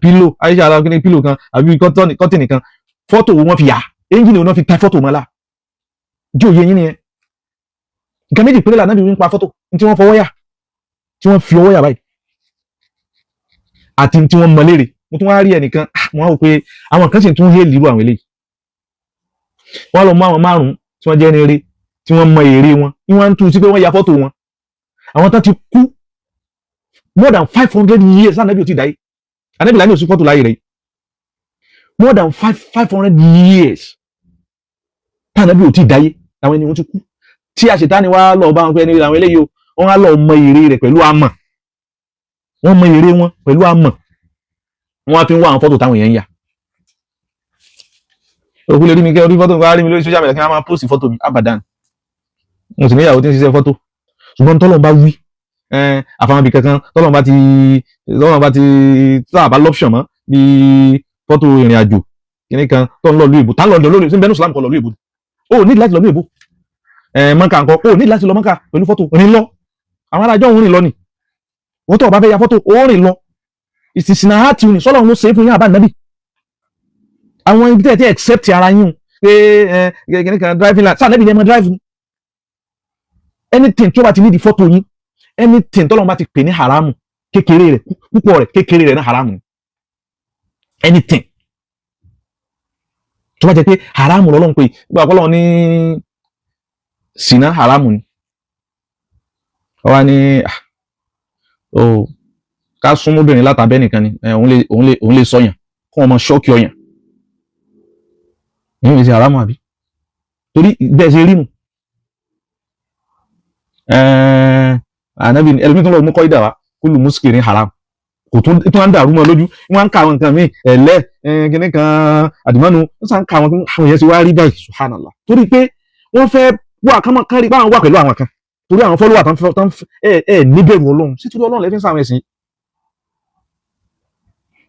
pillow Aisha ara kíní, pillow kan àbí kọ́tìnì kan. Fọ́tò wo wọ́n fi yà? Ẹ́ńjìnì wo wọ́n fi ta fọ́tò mọ́ la jí? Òye yín nìyẹn. Nǹkan méjì péré lànà bí wọ́n ń pa fọ́tò: ní tí wọ́n fọwọ́ yà, tí wọ́n fi ọwọ́ yà báyìí, àti tí wọ́n mọ léèrè. Mo tún wá rí ẹnìkan, wọ́n á wò pé àwọn kan sì tún hélì irú àwọn eléyìí. Wọ́n lọ mú àwọn márùn-ún tí wọ́n jẹ́ ní eré, tí wọ́n mọ èrè wọn, ní wọ́n ń tú sí pé wọ́n ya fọ́tò wọn, àwọn tán ti kú more than 500 years. Ànábì ò tí dáyé, ànábì láyé ò sí fọ́tò láyé rẹ̀. More than 500 years tànábì ò tí dáyé, àwọn ẹni wọn ti kú, tí àṣetánì wá lọ bá wọn pé ẹni àwọn eléyìí o. Wọ́n á lọ mọ èrè rẹ̀ pẹ̀lú amọ̀, wọ́n mọ èrè wọn pẹ̀lú amọ̀, wọ́n á fi ń wá àwọn fọ́tò táwọn èèyàn ń yà. Òkú lè rí mi kẹ́ orí fọ́tò, wá rí mi lórí social media, kí wọ́n máa post fọ́tò mi abadan. Mo sì níyàwó tí ń ṣiṣẹ́ fọ́tò. Ṣùgbọ́n tọ́lọ́run bá wí àfahàn bí kankan, tọ́lọ́run bá ti tá a bá l'option mọ́, bí fọ́tò ìrìn àjò kìíní kan tó ń lọ lú ìbò, tá ń lọ lórí sí bẹ́ẹ̀ ní Islam kọ́ lọ lú ìbò. O ní láti lọ lú ìbò mọ́kà nǹkan, o ní láti lọ mọ́kà pẹ̀lú fọ́tò. Rìn lọ, àwọn arájọ́ òun rìn lọ ni. Wọ́n tó o bá fẹ́ ya fọ́tò, ó rìn lọ. Ìsìsìnà àti òní sọ́lọ́run ló ṣe é fún yín àbá nàbì. Àwọn ibi tẹ́ ẹ ti accept ara yín pé ẹ kìíní kan, driving license sáà nàbì ni ẹ mọ drive ni. Anything tí ó bá ti ní di fọ́tò yín, anything tọ́lọ́run bá ti pè ní haramu, kékeré rẹ̀, púpọ̀ rẹ̀, kékeré rẹ̀ ní haramu ni. Anything tó bá jẹ́ pé haramu lọ́lọ́run pé gbogbo àpọ́lọ́ ní sìnà haramu ni, ọwá ní o ká súnmọ́bìnrin látàbẹ́ nìkan ni òun lè sọyàn kó wọn mọ shock ọyàn, èyí ò ṣe haramu àbí? Torí bẹ́ẹ̀ ṣe rí nu. Ànábì ẹlòmíì tó lọ mú kọ́ ìdà wá, kullu muskirin haram, kò tún tó ń dàrú mọ́ lójú. Wọ́n ń ka àwọn nǹkan míì ẹ̀lẹ́ kíní kan àdìmọ́nu, wọ́n sàn ń ka àwọn èèyàn sì wá rí báyìí. Subhanallah, torí pé wọ́n fẹ́ wà kán rí báwọn wà pẹ̀lú àwọn kan, torí àwọn follower tán ẹ ẹ níbẹ̀rù Ọlọ́run sí, torí Ọlọ́run lẹ́fín sáwọn ẹ̀sìn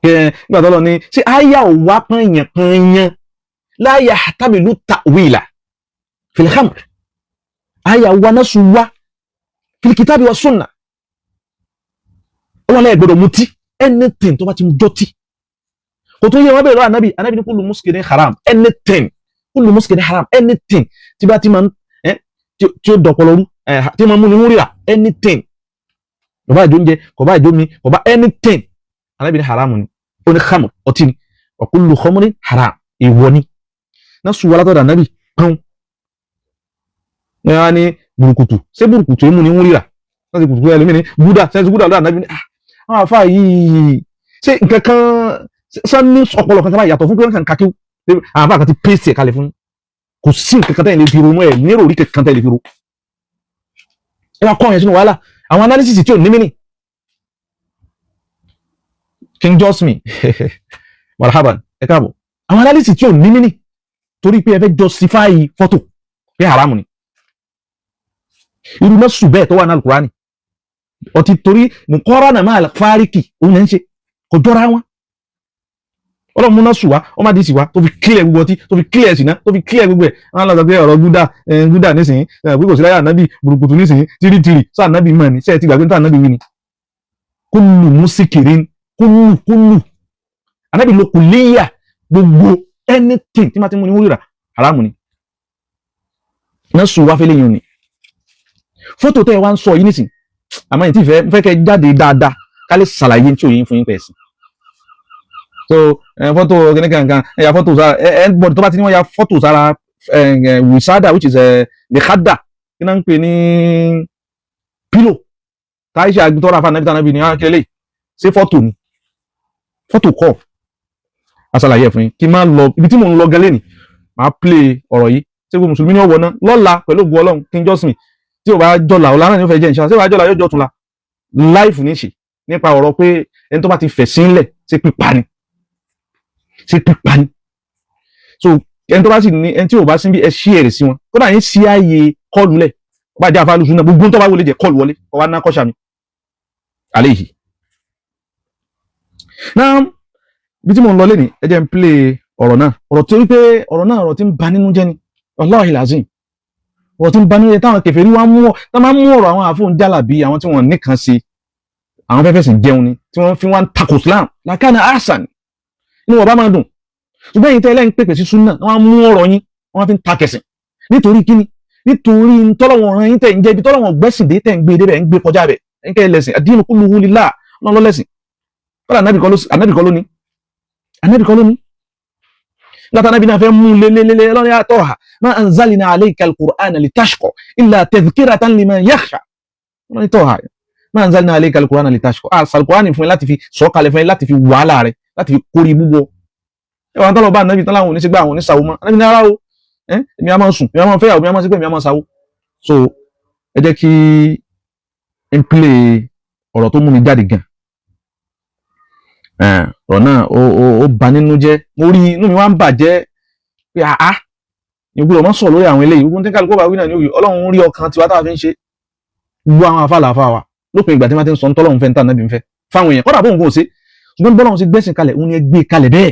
ẹ. Nígbà tó lọ ní ṣé àyà ò wá pọ́nyàn pọ́nyàn, la yahtamilu ta'wila fil khamr, àyà wa náà sùn wá fil kitabi wa sunna. Ọlọ́run ẹ gbọ́dọ̀ mutí. Anything tó bá ti jọtí, kò tó yẹ wọn bẹ̀rẹ̀ lọ́wọ́ ànábì. Ànábì ní kullu muskirin haram, anything, kullu muskirin haram, anything tí bá ti máa ń tí ó dọ̀pọ̀lọ́ rú, tí máa ń múni múrìrà, anything, kò bá ìjó oúnjẹ, kò bá ìjó mi, kò bá anything, ànábì ní haram ni. Ó ní khamr, ọtí ni. Wa kullu khamrin haram, èèwọ̀ ni. Náà sùn wàlá tọ́da ànábì pọ́n ní wọ́n á ní burúkutu. Ṣé burúkutu èémú ni múrìrà wọ́n ti burúkutu? Ẹlòmíì ní gúdà ṣe gúdà lọ́dọ̀ ànábì ní àwọn àfa yìí, ṣé nǹkan kan sọ ní ọpọlọ kankan báyìí yàtọ̀ fún pé wọ́n kàn kakíw? Àwọn àfa kan ti pèsè ẹ̀ kalẹ̀ fún yín. Kò sí nǹkan kan tẹ́yìn lè fi ronú ẹ̀ nírò orí kankan tẹ́yìn lè fi ro. Ẹ wá kọ́ ọ̀yàn sínú wàhálà, àwọn analysis tí ò ní mí. King Josmi, marhaban, ẹ káàbọ̀. Àwọn analysis tí ò ní mí torí pé ẹ fẹ́ justify fọ́tò pé haramu ni. Irú mẹ́sù bẹ́ẹ̀ tó wà ní Alukurani ọtí, torí muqarana máa fáríkì òun lẹ́ ń ṣe, kò jọra wọn. Ọlọ́run múná sùn wá, ọmọ àdìsí wá tó fi clear gbogbo ọtí, tó fi clear ṣìnà, tó fi clear gbogbo ẹ̀. Wọn lọ sọ pé ọ̀rọ̀ gúdà, gúdà nísìnyí, pé kò sí láyà ànábì, burúkutu nísìnyí, tírítírì sọ ànábì mọ̀ ní sẹ́ẹ̀ tí gbàgbé ní ànábì wí ni kullu muskirin, kullu kullu ànábì ló kùlíyà gbogbo. Anything tí máa ti mú ní wúrà, haramu ni. Náà sùn wá fẹ́lẹ́ yìí ni fọ́tò tẹ́ ẹ wá ń sọ yìí nísìn. Àmọ́ yìí tí fẹ́ fẹ́ kẹ́ jáde dáadáa, ká lè ṣàlàyé tí òye ń fún yín pẹ̀ sí. So fọ́tò kìnìún kankan, ẹ ya fọ́tò sára ẹ bọ̀dọ̀ tó bá ti ní wọ́n ya fọ́tò sára wisada, which is lèkádà, kí náà ń pè ní pillow táyíṣà tọ́ra fún anabi tànàbí ní akérèlé. Ṣé fọ́tò ni? Fọ́tò kọ́. Aṣàlàyé ẹ̀ fún yín. Kí n máa lọ ibi tí mò ń lọ gẹ́lẹ́ ni màá play ọ̀rọ̀ yìí. Ṣé gbogbo mùsùlùmí ní ọ̀wọ́ náà lọ́la pẹ̀lú ògùn Ọlọ́run? King Josmi, tí ò bá jọlà ọ̀la náà ní ó fẹ́ jẹ́ ìṣá. Ṣé ò bá jọlà, yóò jọ tún la live ní ṣe nípa ọ̀rọ̀ pé ẹni tó bá ti fẹ̀ sílẹ̀, ṣé pípa ni? Ṣé pípa ni? So Ẹni tó bá sì ní, ẹni tí ò bá sí bí, ẹ ṣí èrè sí wọn. Kódà yín sí ààyè call lẹ̀, ó bá jẹ́ àfáàlùsùn náà, gbogbo tó bá wọlé jẹ́ call wọlé, kọ́ wá ná kọ́ṣà mi àléyìí. Náà bí tí mò ń lọ lẹ́nìí, ẹ jẹ́ n play ọ̀rọ̀ náà, ọ̀rọ̀ tó wípé ọ̀rọ̀ náà, ọ̀rọ̀ tí ń ba nínú jẹ́ ni. Wallahi lazim, ọ̀rọ̀ tí ń ba nínú jẹ́ táwọn kèfèrí wá mú ọ, tá máa ń mú ọ̀rọ̀ àwọn àfóhùn jálàbí, àwọn tí wọ́n nìkan ṣe, àwọn fẹ́fẹ́ sì jẹun ni, tí wọ́n fi wá ń takò Islam lakana ahsan, inú wọn bá máa dùn. Ṣùgbọ́n èyí tẹ́ ẹlẹ́yìn pèpè sí súnà, wọ́n á mú ọ̀rọ̀ yín, wọ́n fi ń ta kẹsìn. Nítorí kíni? Nítorí tọ́lọ́wọ̀n ọ̀ràn yín tẹ̀ ń jẹ́ ibi tọ́lọ́wọ̀n gbẹ́sìn dé, tẹ̀ ń gbé débẹ̀, ń gbé kọjá bẹ̀, ń kẹ́ lẹ́sìn. Ad-dinu kulluhu lillah, ọlọ́run ló lẹ́sìn. Kọ́lá ànábì kọ́ ló, ànábì kọ́ ló ní, ànábì kọ́ ló ní. Nígbà tí ànábì náà fẹ́ mú lélelele, ọlọ́run ya Taha ma anzalna alayka al-Qur'ana litashqa illa tadhkiratan liman yakhsha. Ọlọ́run Taha ma anzalna alayka al-Qur'ana litashqa, àṣàlùkùránì fún ẹ láti fi sọ̀kalẹ̀ fún ẹ, láti fi wàhálà rẹ, láti fi kórìí búbọ. Ẹ wà tọ́lọ̀ bá ànábì tán láwọn oníṣègbè, àwọn oníṣàwó mọ́. Ànábì ní ara o, èmi á máa sùn, èmi á máa fẹ́yàwó, èmi á máa ṣe pé èmi á máa ṣàwó. So ẹ jẹ́ kí n play ọ̀rọ̀ tó mú mi jáde gan. Ọ̀rọ̀ náà ó bà nínú jẹ́. Mo rí inú mi wá ń bàjẹ́ pé àá ìgbúdọ̀ mọ́ sọ̀rọ̀ lórí àwọn eléyìí. Gbogbo tí kálukú bá wí náà ní òye. Ọlọ́run rí ọkàn tiwa táwa fi ń ṣe. Gbogbo àwọn àfa làáfà wa, lópin ìgbà tí wọ́n ti ń sọ tọ́lọ́run fẹ́ ń tà náà bí ń fẹ́ fáwọn èèyàn, kọ́dà bóun kò ṣe, ṣùgbọ́n bọ́lọ́run ṣe gbẹ́sìn kalẹ̀, òun ni ẹ gbé kalẹ̀ bẹ́ẹ̀.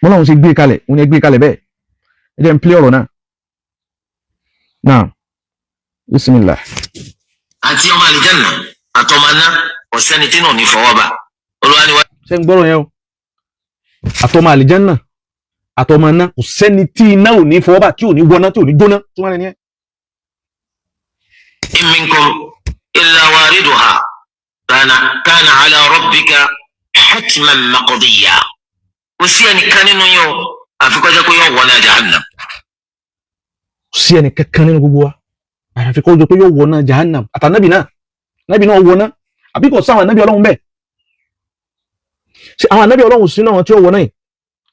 Bọ́lọ́run ṣe gbé kalẹ̀, òun ni ẹ gbé kalẹ̀ bẹ́ẹ̀. Ẹ jẹ́ n play ọ̀rọ̀ náà náà. Bismillah. Àti ọmọ àlìjáná àtọmọ aná, ọ̀sẹ́ni tí náà ní fọwọ́ bà. Olúwa ni wá. Ṣé ń gbọ́rọ̀ yẹn o? Àtọmọ àlìjánà àtọmọ iná, kò sẹ́ni tí iná ò ní fọwọ́ bà, tí ò ní wọná, tí ò ní jóná, tí wọ́n rẹ̀ ní ẹ́. In minkum illa wariduha kana ala rabbika hatman maqdiya. Kò sí ẹnìkan nínú yín o, àfi kó jẹ́ pé yóò wọ náà jahannam. Kò sí ẹnì kankan nínú gbogbo wa àyàfi kó jẹ́ pé yóò wọ náà jahannam. Àtànábì náà, nábì náà wọ náà, àbí kò sáwọn ànábì Ọlọ́run bẹ́ẹ̀? Ṣé àwọn ànábì Ọlọ́run sínú àwọn tí ó wọ náà yìí?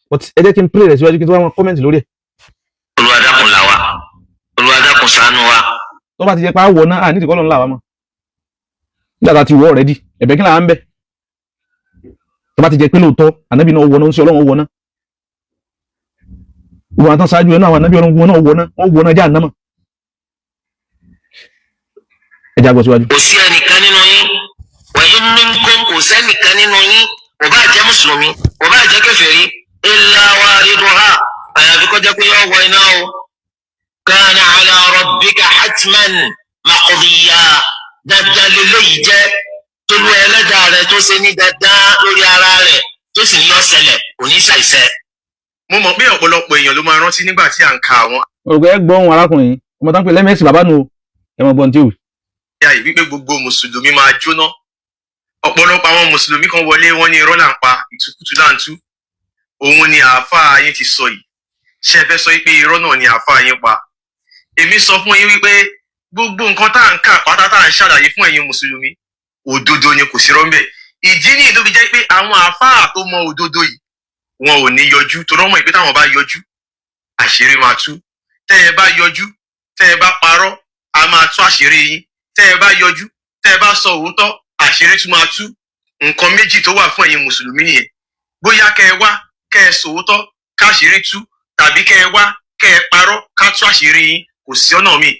But ẹ jẹ́ kí n play rẹ̀ síwájú kí n tó wá wọn comment lórí ẹ̀. Olúwa dákun là wá, Olúwa dákun ṣàánú wa. Tó bá ti jẹ́ pé á wọ náà, à ní ìdíkọ́ lọ́nà làwa mọ́ nígbà tá a ti wọ already, ẹ̀bẹ̀ kí là ń bẹ̀? Tó bá ti jẹ́ pé lóòótọ́ ànábì náà wọ náà, ń ṣe Ọlọ́run wọ náà, gbogbo àwọn tán ṣáájú ẹ̀ náà, àwọn ànábì Ọlọ́run wọn náà wọ náà, wọ́n wọ náà jahannama. Ẹ já gbọ́ síwájú. Kò sí ẹnìkan nínú yín, wa in minkum, kò sẹ́nìkan nínú yín, kò bá jẹ́ mùsùlùmí, kò bá jẹ́ kèfèrí, illa wariduha, àyàfi kó jẹ́ pé yóò wọ iná o. Kana ala rabbika hatman maqdiya, dandan lélẹ́yìí jẹ́ tolú ẹlẹ́dàá rẹ̀ tó ṣe ní dandan lórí ara rẹ̀, tó sì ní yọ ṣẹlẹ̀, kò ní ṣàìṣẹ. Mo mọ̀ pé ọ̀pọ̀lọpọ̀ èèyàn ló máa rántí nígbà tí à ń ka àwọn Olùkọ́, ẹ gbọ́ ohun arákùnrin yìí, ọmọ tán pé lẹ́mẹ̀ẹ́sì bàbá nu o, ẹ mọ̀ gbọ́n tí ò wí. àyà yìí wípé gbogbo mùsùlùmí máa jóná. Ọ̀pọ̀lọpọ̀ àwọn mùsùlùmí kan wọlé, wọn ní irọ́ là ń pa, ìtukùtù là ń tú. Òun ni àáfàá yín ti sọ yìí. Ṣé ẹ fẹ́ sọ wípé irọ́ náà ni àáfàá yín pa? Èmi sọ fún yín wípé gbogbo nǹkan tá à ń kà pátá, tá à ń ṣàlàyé fún ẹ̀yin mùsùlùmí, òdodo ni, kò sí rọ́ńbẹ̀. Ìdí nìyí tó fi jẹ́ pé àwọn àáfàá tó mọ òdodo yìí, wọn ò ní yọjú, torí wọ́n mọ̀ pé táwọn bá yọjú, àṣírí máa tú. Tẹ́ ẹ bá yọjú, tẹ́ ẹ bá parọ́, a máa tú àṣírí yín. Tẹ́ ẹ bá yọjú, tẹ́ ẹ bá sọ òótọ́, àṣírí tún máa tú. Nǹkan méjì tó wà fún ẹ̀yin mùsùlùmí nìyẹn: bóyá kẹ́ ẹ wá kẹ́ ẹ sòótọ́ káṣírí tú, tàbí kẹ́ ẹ wá kẹ́ ẹ parọ́ ká tú àṣírí yín. Kò sí ọ̀nà míì.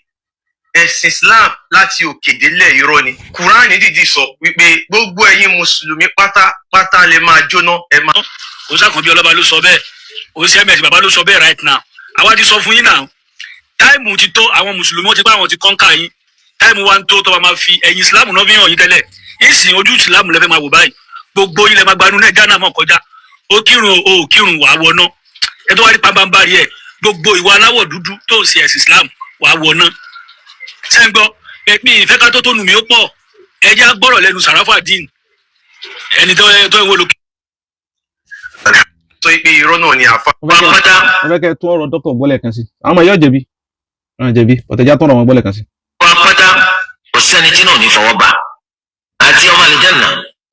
Ẹ̀sìn Islam láti òkè délẹ̀ irọ́ ni. Kùránì dìdí sọ wípé gbogbo ẹ̀yin mùsùlùmí pátápátá lè máa jóná, ẹ máa. Òsàkànbí ọlọ́ba ló sọ bẹ́ẹ̀, òsì ms bàbá ló sọ bẹ́ẹ̀. Right now, àwa ti sọ fún yín náà, time ti tó. Àwọn mùsùlùmí, wọn ti pa, àwọn ti conquer yín. Time wa ń tó tó wa máa fi ẹ̀yìn Ìsìlámù náà fi hàn yín tẹ́lẹ̀. Ìsìn ojú Ìsìlámù lẹ́fẹ̀ẹ́ máa wò báyìí. Gbogbo yín lẹ máa gbanú náà jáná mọ̀ kọjá. Ó kírun o, ò kírun, wàá wọná. Ẹ tó wá rí pabambarì ẹ, gbogbo ìwà aláwọ̀ dúdú tó ń ṣe ẹ̀sìn Islam, wàá wọná. Ṣé ń gbọ́ ẹ̀pin ìfẹ́ ká tó nù mí ó pọ̀? Ẹ jẹ́ á gbọ́rọ̀ lẹ́nu Sàráfàdín, ẹni tó ẹ wo lókè. Sọ pé irọ́ náà ni àáfàá. Pátá. Mo fẹ́ kẹ́ tún ọ̀rọ̀ dókítà gbọ́ lẹ́ẹ̀kan sí. Àwọn ọmọ yóò jẹ̀bi, àwọn jẹ̀bi, ọ̀tẹ̀já tún ọ̀rọ̀ wọn gbọ́ lẹ́ẹ̀kan sí. Wa pátá, kò sẹ́ni tí náà ní fọwọ́ bà. Àti ọmọ àlìjáná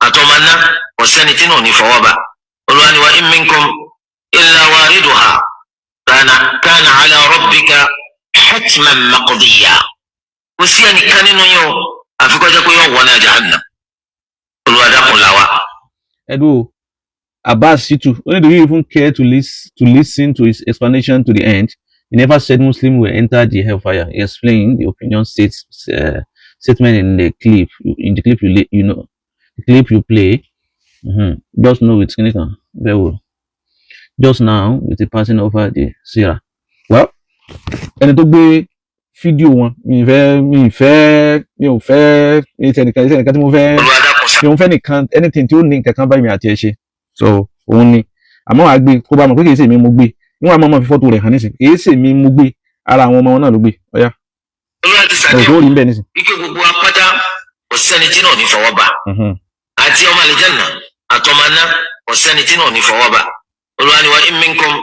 àtọmọ aná, kò sẹ́ni tí náà ní fọwọ́ bà. Olúwa ni wa in minkum illa wariduha kana ala rabbika hatman maqdiya. Kò sí ẹnìkan nínú yín o, àfi kó jẹ́ pé yóò wọ náà jahannam. Olúwa dákun là wá. Edo Abbas Shitu, only do you even care to listen to his explanation to the end? He never said Muslim will enter the hellfire. He explained the opinion states statement in the clip you know the clip you play. Just know it's very well. Just now with the passing over the Sirah. Well, ẹni tó gbé fídíò wọn, mi ì fẹ́, mi ò fẹ́, mi ì tẹnìkan tí mo fẹ́, Olúwa dákun mi ò fẹ́ nìkan anything tí ó ní nǹkan kan báyìí mi àti ẹ ṣe. So òun ni, àmọ́ wàá gbé kó bá mọ̀ pé kì í ṣe mi mo gbé. Níwọ̀n àmọ́ ọmọ fi fọ́tò rẹ̀ hàn nísìn, kì í ṣe mi mo gbé, ara àwọn ọmọ wọn náà ló gbé. Ọ̀yá, Olúwa ti ẹ̀rọ sàdéhùn tó rí ń bẹ̀ nísìn. wípé gbogbo apáta, kò sẹ́ni tí náà ní fọwọ́ bà, àti ọmọ àlìjẹ́nà àtọmọ aná, kò sẹ́ni tí náà ní fọwọ́ bà. Olúwa ni wa in minkum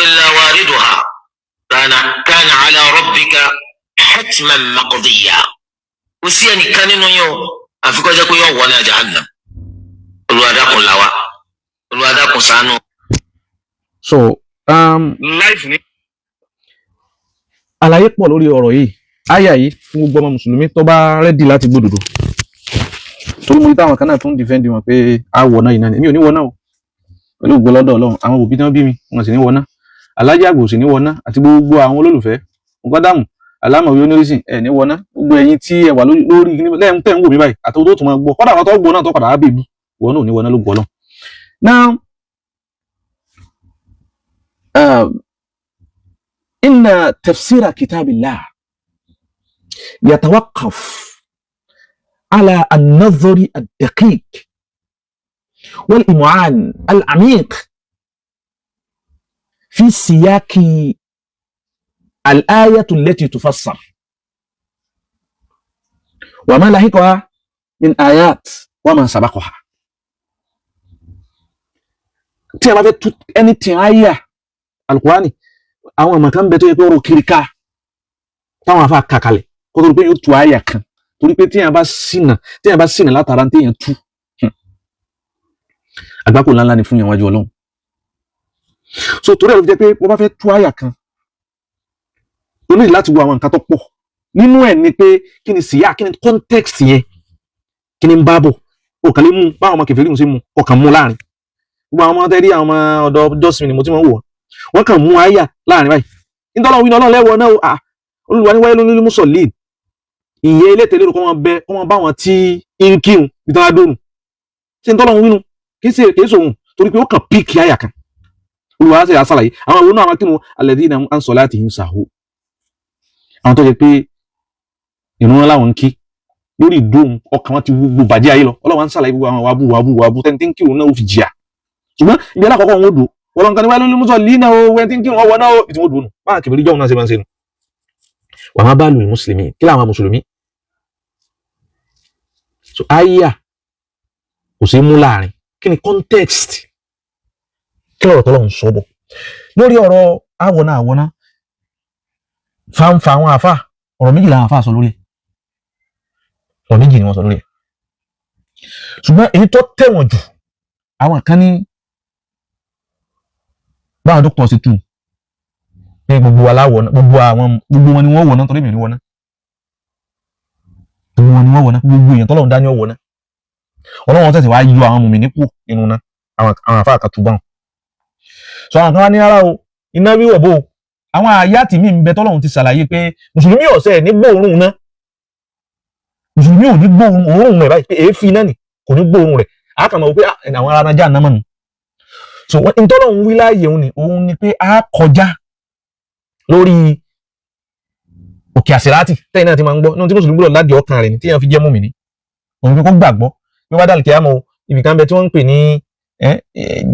illa wariduha kana ala rabbika hatman maqdiya. Kò sí ẹnìkan nínú yín o, àfi kó jẹ́ pé yóò wọ náà jahannam. Olúwa dákun là wá, Olúwa dákun ṣàánú. So life ní. Àlàyé pọ̀ lórí ọ̀rọ̀ yìí, àyà yìí, fún gbogbo ọmọ mùsùlùmí tó bá ready láti gbódòdó, torí mo rí táwọn kan náà tún defend wọn pé a wọ̀ náà yìí náà ni. Èmi ò ní wọ̀ náà o, pẹ̀lú ògo lọ́dọ̀ Ọlọ́run. Àwọn òbí tí wọ́n bí mi, wọn sì ní wọ̀ náà. Alájà àgbò sì ní wọ̀ náà, àti gbogbo àwọn olólùfẹ́ nǹkan alámọ̀wé onírísìn ẹ̀ ní wọ̀ náà. Gbogbo ẹ̀yin tí ẹ wà lórí lẹ́yìn tẹ̀ ń wò mí báyìí, àti tó tún máa gbọ́, kọ́dà àwọn tó gbọ́ náà tó padà á bèbú, wọn náà ò ní wọ̀ náà ló gbọ́ lọ. Now, inna tafsira kitabillah yatawaqqaf ala an-nadhari ad-daqiq wal-im'an al-amiq fi siyaqi al-ayatu allati tufassar wa ma lahiqaha min ayat wa ma sabaqaha. Tí a bá fẹ́ tú anything, aya alukurani, àwọn ọmọ kan bẹ tó yẹ pé ọ̀rọ̀ kiri ká táwọn afa kà kalẹ̀ kó tó di pé yóò tú aya kan, torí pé tíyẹn bá ṣìnà látara téèyàn tú, àgbákò ńláńlá ni fún yẹn wájú Ọlọ́run. So torí ẹ̀ ló fi jẹ́ pé wọ́n bá fẹ́ tú aya kan, o ní láti wo àwọn nǹkan tó pọ̀. Nínú ẹ̀ ni pé kí ni síyá, kí ni context yẹn, kí ni ń bá bọ̀. O kàn lè mú báwọn ọmọ kẹfẹ́ rí ṣe mú ọkàn mú láàrin gbogbo àwọn ọmọ tẹ́rí, àwọn ọmọ ọ̀dọ́ jọ́sìn ni mo ti máa ń wò wọ́n, wọ́n kàn mú àyà láàrin báyìí. Nítorí àwọn Ọlọ́run lẹ́wọ̀ náà à Olúwa ní wáyé lórí mùsọ̀lì ìyẹn ilé tẹ̀lé kọ́ wọn bẹ kọ́ wọn bá wọn tí ń kírun bí tán á dónù ṣé nítorí wínú kì í ṣe kì í ṣòun, torí pé ó kàn pick àyà kan. Olúwa á sì àṣàlàyé àwọn ìwé náà, àwọn kírun alladhina an salatihim sahun, àwọn tó jẹ pé ìrun wọn láwọn ń kí, lórí ìdóhùn ọkàn wọn ti wú gbogbo bàjẹ́ ayé lọ. Ọlọ́run á ń ṣàlàyé gbogbo àwọn wàbú wàbú wàbú tẹ́ni tí ń kírun náà ó fi jìyà. Ṣùgbọ́n ibi alákọ̀ọ́kọ́ wọn ó dùn wọ́n lọ́nkàn ní wáyé lórí mùsọ̀lì náà ó wẹ́n tí ń kírun ọwọ́ náà ó ìtì wọ́n dùn nù báwọn kìfìrí jọ́hún náà ṣe máa ń ṣe nù. Wà má bá lù mùsùlùmí, kí làwọn mùsùlùmí. So àyà kò sí mú láàrin. Kí ni context? Kí lọ̀rọ̀ tọ́lọ̀ ń sọ bọ̀ lórí ọ̀rọ̀ àwọ̀nà àwọ̀nà fanfa? Àwọn àfà, ọ̀rọ̀ méjì làwọn àfà sọ lórí ẹ̀. Ọ̀rọ̀ méjì ni wọ́n sọ lórí ẹ̀, ṣùgbọ́n èyí tó tẹ̀wọ̀n jù, àwọn kan ní báwọn dókítà ṣe tù ní gbogbo aláwọ̀, gbogbo àwọn, gbogbo wọn ni wọ́n wọ̀ náà, torí mi ò ní wọ̀ náà. Gbogbo wọn ni wọ́n wọ̀ náà, gbogbo èèyàn tọ́lọ́run dá ní ọ̀wọ̀ náà. Ọlọ́run tẹ̀sí wá yọ àwọn mùmí nípò nínú náà. Àwọn àfáà kan tú báwọn. So àwọn kan wá ní rárá o, iná wíwọ̀ bò ó, àwọn àyàtì míì ń bẹ tọ́lọ́run ti ṣàlàyé pé mùsùlùmí ọ̀sẹ̀ ní gbóòórùn náà. Mùsùlùmí ò ní gbóòórùn òórùn rẹ̀ báyìí pé èéfín náà nì kò ní gbóòórùn rẹ̀. A kàn mọ̀ pé àwọn ará náà já náà mọ̀nù. So ntọ́lọ́run wí láàyè òun ni, òun ni pé a kọjá lórí òkè àsìrátì tẹ́yìn náà ti máa ń gbọ́ nínú tí mùsùlùmí gbọ́dọ̀ ládìí ọkàn rẹ̀ ní tíyẹn fi jẹ́ mùmínì. Òun fi kó gbàgbọ́ bí wọ́n dàlùkì àmọ́ ibì kan bẹ tí wọ́n ń pè ní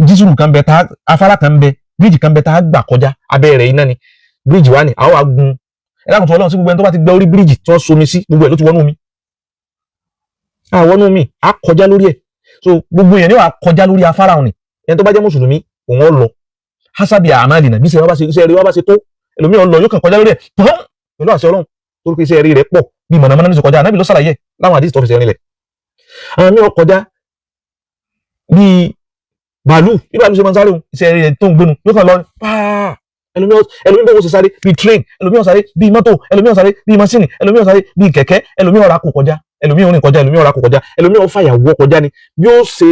jísùrù kan bẹ, tá afárá kan bẹ, bíríìjì kan bẹ tá a gbà kọjá, abẹ́ rẹ̀ iná ni bíríìjì wá ní àwọn wàá gun. Ẹ dákun tó Ọlọ́run sí, gbogbo ẹni tó bá ti gbẹ́ orí bíríìjì tí wọ́n somi sí, gbogbo ẹ̀ ló ti wọnú omi. Àwọn omi á kọjá lórí ẹ̀. So gbogbo èèyàn ní wàá kọjá lórí afárá òní. Ẹni tó bá jẹ́ mùsùlùmí, òun ó lọ hasabi àmàlìnà bí iṣẹ́ wa bá ṣe, iṣẹ́ rí wa bá ṣe tó. Ẹlòmíràn lọ, yóò kàn kọjá lórí ẹ̀ pọ́n pẹ̀lú àṣẹ Ọlọ́run, torí pé iṣẹ́ rí rẹ̀ pọ̀ bí mọ̀nàmọ́ná ní sọ kọjá. Anábì ló ṣàlàyé láwọn àdìsí tó fi ṣe rinlẹ̀. Àwọn mìíràn kọjá bíi bàálù, bí bàálù ṣe máa ń sáré òun, iṣẹ́ rí rẹ̀ tó ń gbénu, yóò kàn lọ pàà. Ẹlòmíràn bẹ́ẹ̀ wọ́n ṣe sáré bíi train, ẹlòmíràn sáré bíi mọ́tò, ẹlòmíràn sáré bíi mọ́sìnì, ẹlòmíràn sáré bíi kẹ̀kẹ́, ẹlòmíràn rà kò kọjá, ẹlòmíràn rìn kọjá, ẹlòmíràn rà kò kọjá, ẹlòmíràn fàyà wọ́ kọjá ni bí ó ṣe.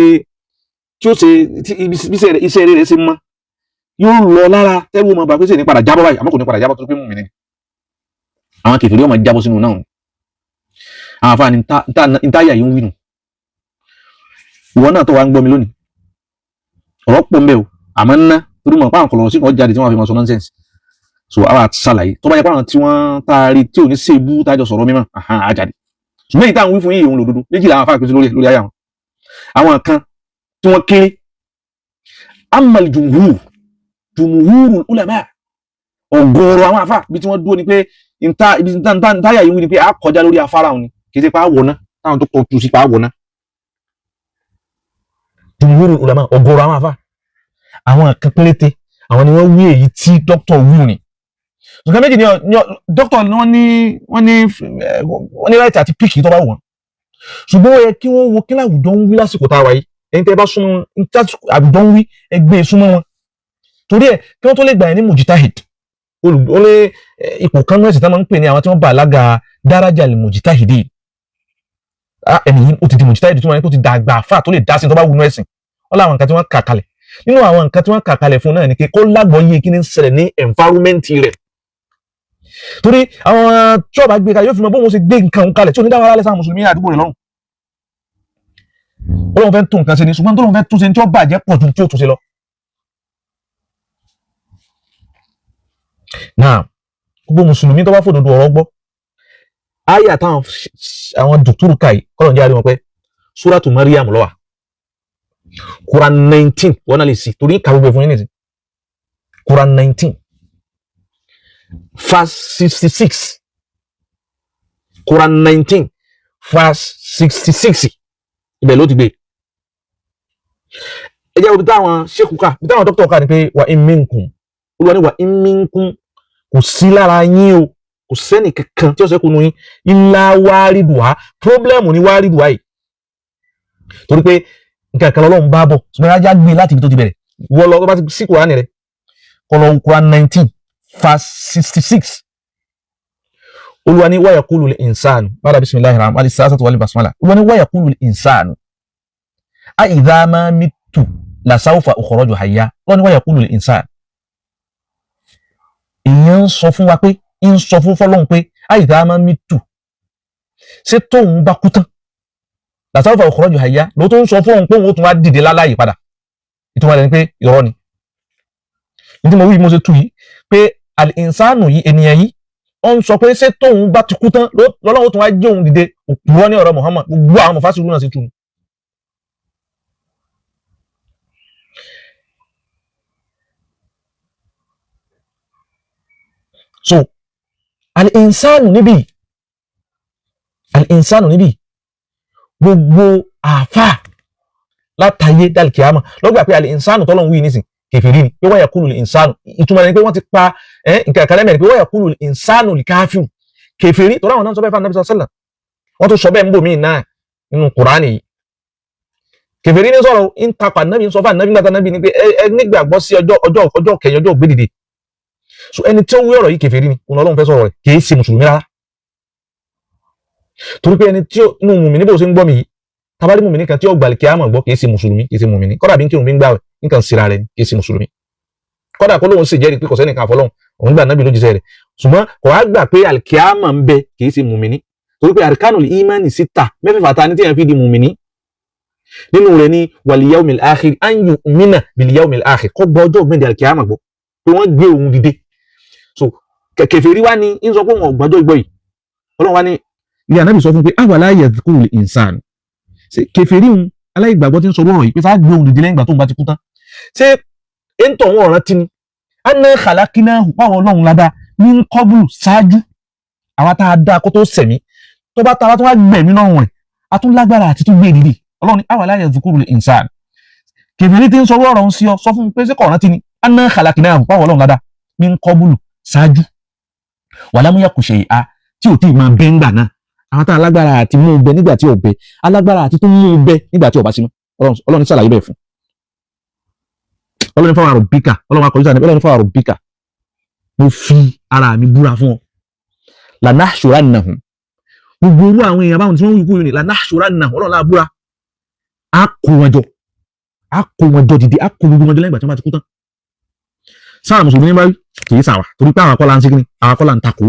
tí ó ṣe tí ibi iṣẹ́ rẹ̀ ṣe mọ́ yóò lọ lára tẹ́rù mọ́ bá pé ṣe ní padà jábọ́ báyìí, àmọ́ kò ní padà jábọ́ tó pé mú mi ní. Àwọn kèfèrí ọmọ jábọ́ sínú náà. Àwọn afáàní ntáyà yìí ń wí nù. Ìwọ náà tó wá ń gbọ́ mi lónìí, ọ̀rọ̀ pọ̀ ń bẹ o, àmọ́ ń ná torí mọ̀ páwọn kọlọ̀rọ̀ sí kan jáde tí wọ́n fi máa sọ nonsense. So àwa ṣàlàyé tó bá yẹ páwọn tí wọ́n taari tí ò ní ṣèbú tájọ sọ̀rọ̀ mímọ́ á jáde. Ṣùgbọ́n èyí táwọn wí fún yìí òun lòdodo. Méjì làwọn afáà pèsè lórí ayé àwọn. Àwọn kan tí wọ́n kéré, amal jumhur, jumhurul ulama, ọ̀gọ̀ọ̀rọ̀ àwọn afáà bí tí wọ́n dúró ni pé ibi ntáyà yìí wí ni pé a kọjá lórí afárá òun ni, kì í ṣe pa á wọ̀ ná táwọn tó kọjú sí pa á wọ̀ ná. Jumhurul ulama, ọ̀gọ̀ọ̀rọ̀ àwọn afáà, àwọn kan péréte àwọn ni wọ́n wí èyí tí dókítà wù ní. Nǹkan méjì ni dókítà ni wọ́n ní right àti pick tó bá wù wọ́n, ṣùgbọ́n ó yẹ kí wọ́n wo kí láwùjọ ń wí lásìkò tá a wà yìí. Ẹni tẹ́ bá súnmọ́ àwùjọ ń wí, ẹ gbé e súnmọ́ wọn, torí ẹ kí wọ́n tó lè gbà yẹn ní mujtahid. Ó lé ipò kan náà ẹ̀sìn tá máa ń pè ní àwọn tí wọ́n bá alága daraja lè mujtahidi. Ẹni yìí ó ti di mujtahid tó máa ń tó ti dàgbà àfà tó lè dá sí tó bá wù nú ẹ̀sìn. Wọ́n láwọn nǹkan tí wọ́n kà kalẹ̀ nínú àwọn nǹkan tí wọ́n kà kalẹ̀ fún náà ni pé kó lágbọ́yé kí ni ń ṣẹlẹ̀ ní environment rẹ̀, torí àwọn tí ọba gbé kalẹ̀ yóò fi mọ bóun ṣe gbé nǹkan kalẹ̀ tí ò ní dá wàhálà sáwọn mùsùlùmí àdúgbò rẹ̀ lọ́rùn. Ó lóun fẹ́ tún nǹkan ṣe ni, ṣùgbọ́n tó lóun fẹ́ tún ṣe ni tí ó bàjẹ́ pọ̀ ju tí ó tún ṣe lọ. Náà gbogbo mùsùlùmí tó bá fòdodo ọ̀rọ̀ gbọ́ ayé àtàwọn àwọn dùtúrù káyì kọ́lọ̀ ń jẹ́ àríwọ̀n pé Suratu Maryam ló wà, Quran 19 wọ́n náà lè sí torí ìka gbogbo fún yín nìsín. Quran 19 verse 66, Quran 19 verse 66, ibẹ̀ ló ti gbé. Ẹ jẹ́ ibi táwọn ṣéèkù ká, ibi táwọn dókítà ká ni pé wa in minkum, Olúwa ní wa in minkum, kò sí lára yín o, kò sẹ́nì kankan tí ó ṣẹ́kù nù yín illa wariduha. Pírọ́blẹ́mù ni wariduha yìí, torí pé nǹkan kan lọ́lọ́run bá bọ̀, ṣùgbọ́n ajá gbé láti ibi tó ti bẹ̀rẹ̀. Wọ́n lọ tó bá ti sí Kùránì rẹ̀ kọ́ lọ Quran 19 verse 66. Olúwa ní wa yaqulu al-insanu bàdà bismillahir rahmanir rahim wal basmala. Olúwa ní wa yaqulu al-insanu a idha ma mittu la sawfa ukhraju hayya. Olúwa ní wa yaqulu al-insanu, èèyàn ń sọ fún wa pé, ń sọ fún fọlọ́hún pé a idha ma mittu, ṣé tóun bá kú tán, la sawfa ukhraju hayya, ló tó ń sọ fún òun pé òun ó tún wá dìde láláyè padà. Ìtumọ̀ rẹ̀ ni pé irọ́ ni. Ní tí mo wí mo ṣe tú yìí pé al-insanu yìí, ènìyàn yìí, ó ń sọ pé ṣé tóun bá ti kú tán lọ́lọ́run tó wá jẹ́ òun dìde. Òpùrọ́ ní ọ̀rọ̀ Muhammad, gbogbo àwọn mufasiru náà sì tú. So al-insanu níbí, al-insanu níbí, gbogbo àáfà látàyé dàlkìámà lọ́gbà pé al-insanu tọ́lọ́run wí nísìn kèfèrí ni, pé wa yaqulu al-insanu, ìtumọ̀ ni pé wọ́n ti pa nǹkan kan lẹ́mẹ̀rin pé wa yaqulu al-insanu al-kafiru, kèfèrí, tọ́lá àwọn náà sọ bẹ́ẹ̀ fún Ànábì sallallahu alaihi wasallam, wọ́n tún sọ bẹ́ẹ̀ ń bò míì náà nínú Kùránì yìí. Kèfèrí ní sọ̀rọ̀ ń takò Ànábì, ń sọ fún Ànábì nígbà tí Ànábì ní pé ẹ nígbàgbọ́ sí ọjọ́ ọjọ́ ọjọ́ kẹyìn ọjọ́ ògbédìde. So ẹni tí ó wí ọ̀rọ̀ yìí kèfèrí ni, òun Ọlọ́run fẹ́ sọ̀rọ̀ rẹ̀, kì í ṣe mùsùlùmí rárá. Torí pé ẹni tí ó inú mùmí níbo ṣe ń gbọ́ mi yìí, tabari mùmí kan tí ó gbàlè kí á mọ̀ gbọ́, kì í ṣe mùsùlùmí, kì í ṣe mùmí. Kọ́dà bí ń kírun bí ń gbàwẹ̀ nǹkan síra rẹ̀ ni, kì í ṣe mùsùlùmí. Kọ́dà kó lóun sì jẹ́rìí pé kò sẹ́nìkan àfọlọ́hun, òun gbà nábì lójíṣẹ́ rẹ̀, ṣùgbọ́n kò wá gbà pé àlìkíámà ń bẹ, kì í ṣe mùmíní. Torí pé àríkánù ìmánì síta mẹ́fẹ̀ẹ̀fà ta ní tí yẹn fi di mùmíní nínú rẹ̀ ní wal yawmil akhir, an yu'mina bil yawmil akhir, kó gbọ́ ọjọ́ ògbẹ́ndẹ̀ àlìkíámà gbọ́ pé wọ́n gbé òun dìde. So kèfèrí wá ní ń sọ pé òun ọ̀gbọ́jọ́ ìgbọ́ yìí. Ọlọ́run wá ní ilé ànábì sọ fún pé awala yadhkurul insan, ṣe kèfèrí ń aláìgbàgbọ́ tí ń sọ ọ̀rọ̀ yìí pé sáà gbé òun dìde lẹ́yìn ìgbà tóun bá ti kú tán, ṣé ń tọ̀ wọ́n rántí ni anna khalaqnahu, báwọn ọlọ́run ládàá ní ń kọ́bùlù ṣáájú àwa tá a dá kó tó sẹ̀mí, tó bá ta wá tó wá gbẹ̀mí lọ́rùn rẹ̀, a tún lágbára àti tún gbé dìde. Ọlọ́run ní awala yadhkurul insan, kèfèrí tí ń sọ ọ̀rọ̀ ń sí ọ sọ fún pé ṣé kò rántí ni anna khalaqnahu, báwọn ọlọ́run ládàá ní ń kọ́bùlù ṣáájú walam yaku shay'a, tí ò tí ì máa bẹ́ ńgbà náà. Àwọn tá a lágbára àti mú un bẹ nígbà tí ò bẹ, alágbára àti tún mú un bẹ nígbà tí ò bá sínú. Ọlọ́run ní sàlàyé bẹ́ẹ̀ fún. Ọlọ́run fáwọn àròbíkà, Ọlọ́run akọ̀jú sàlàyé, Ọlọ́run fáwọn àròbíkà, mo fi ara mi búra fún ọ. Lanahshurannahum, gbogbo orú àwọn èèyàn báwọn tí wọ́n wí kú yìí ni lanahshurannahum, Ọlọ́run láà búra, á kó wọn jọ. Á kó wọn jọ dìde, á kó gbogbo wọn jọ lẹ́yìn ìgbà tí wọ́n bá ti kú tán. Sáà mùsùlùmí ní bá wí, kì í sàwà, torí pé àwọn akọ́là ń ṣe kíni, àwọn akọ́là ń takò.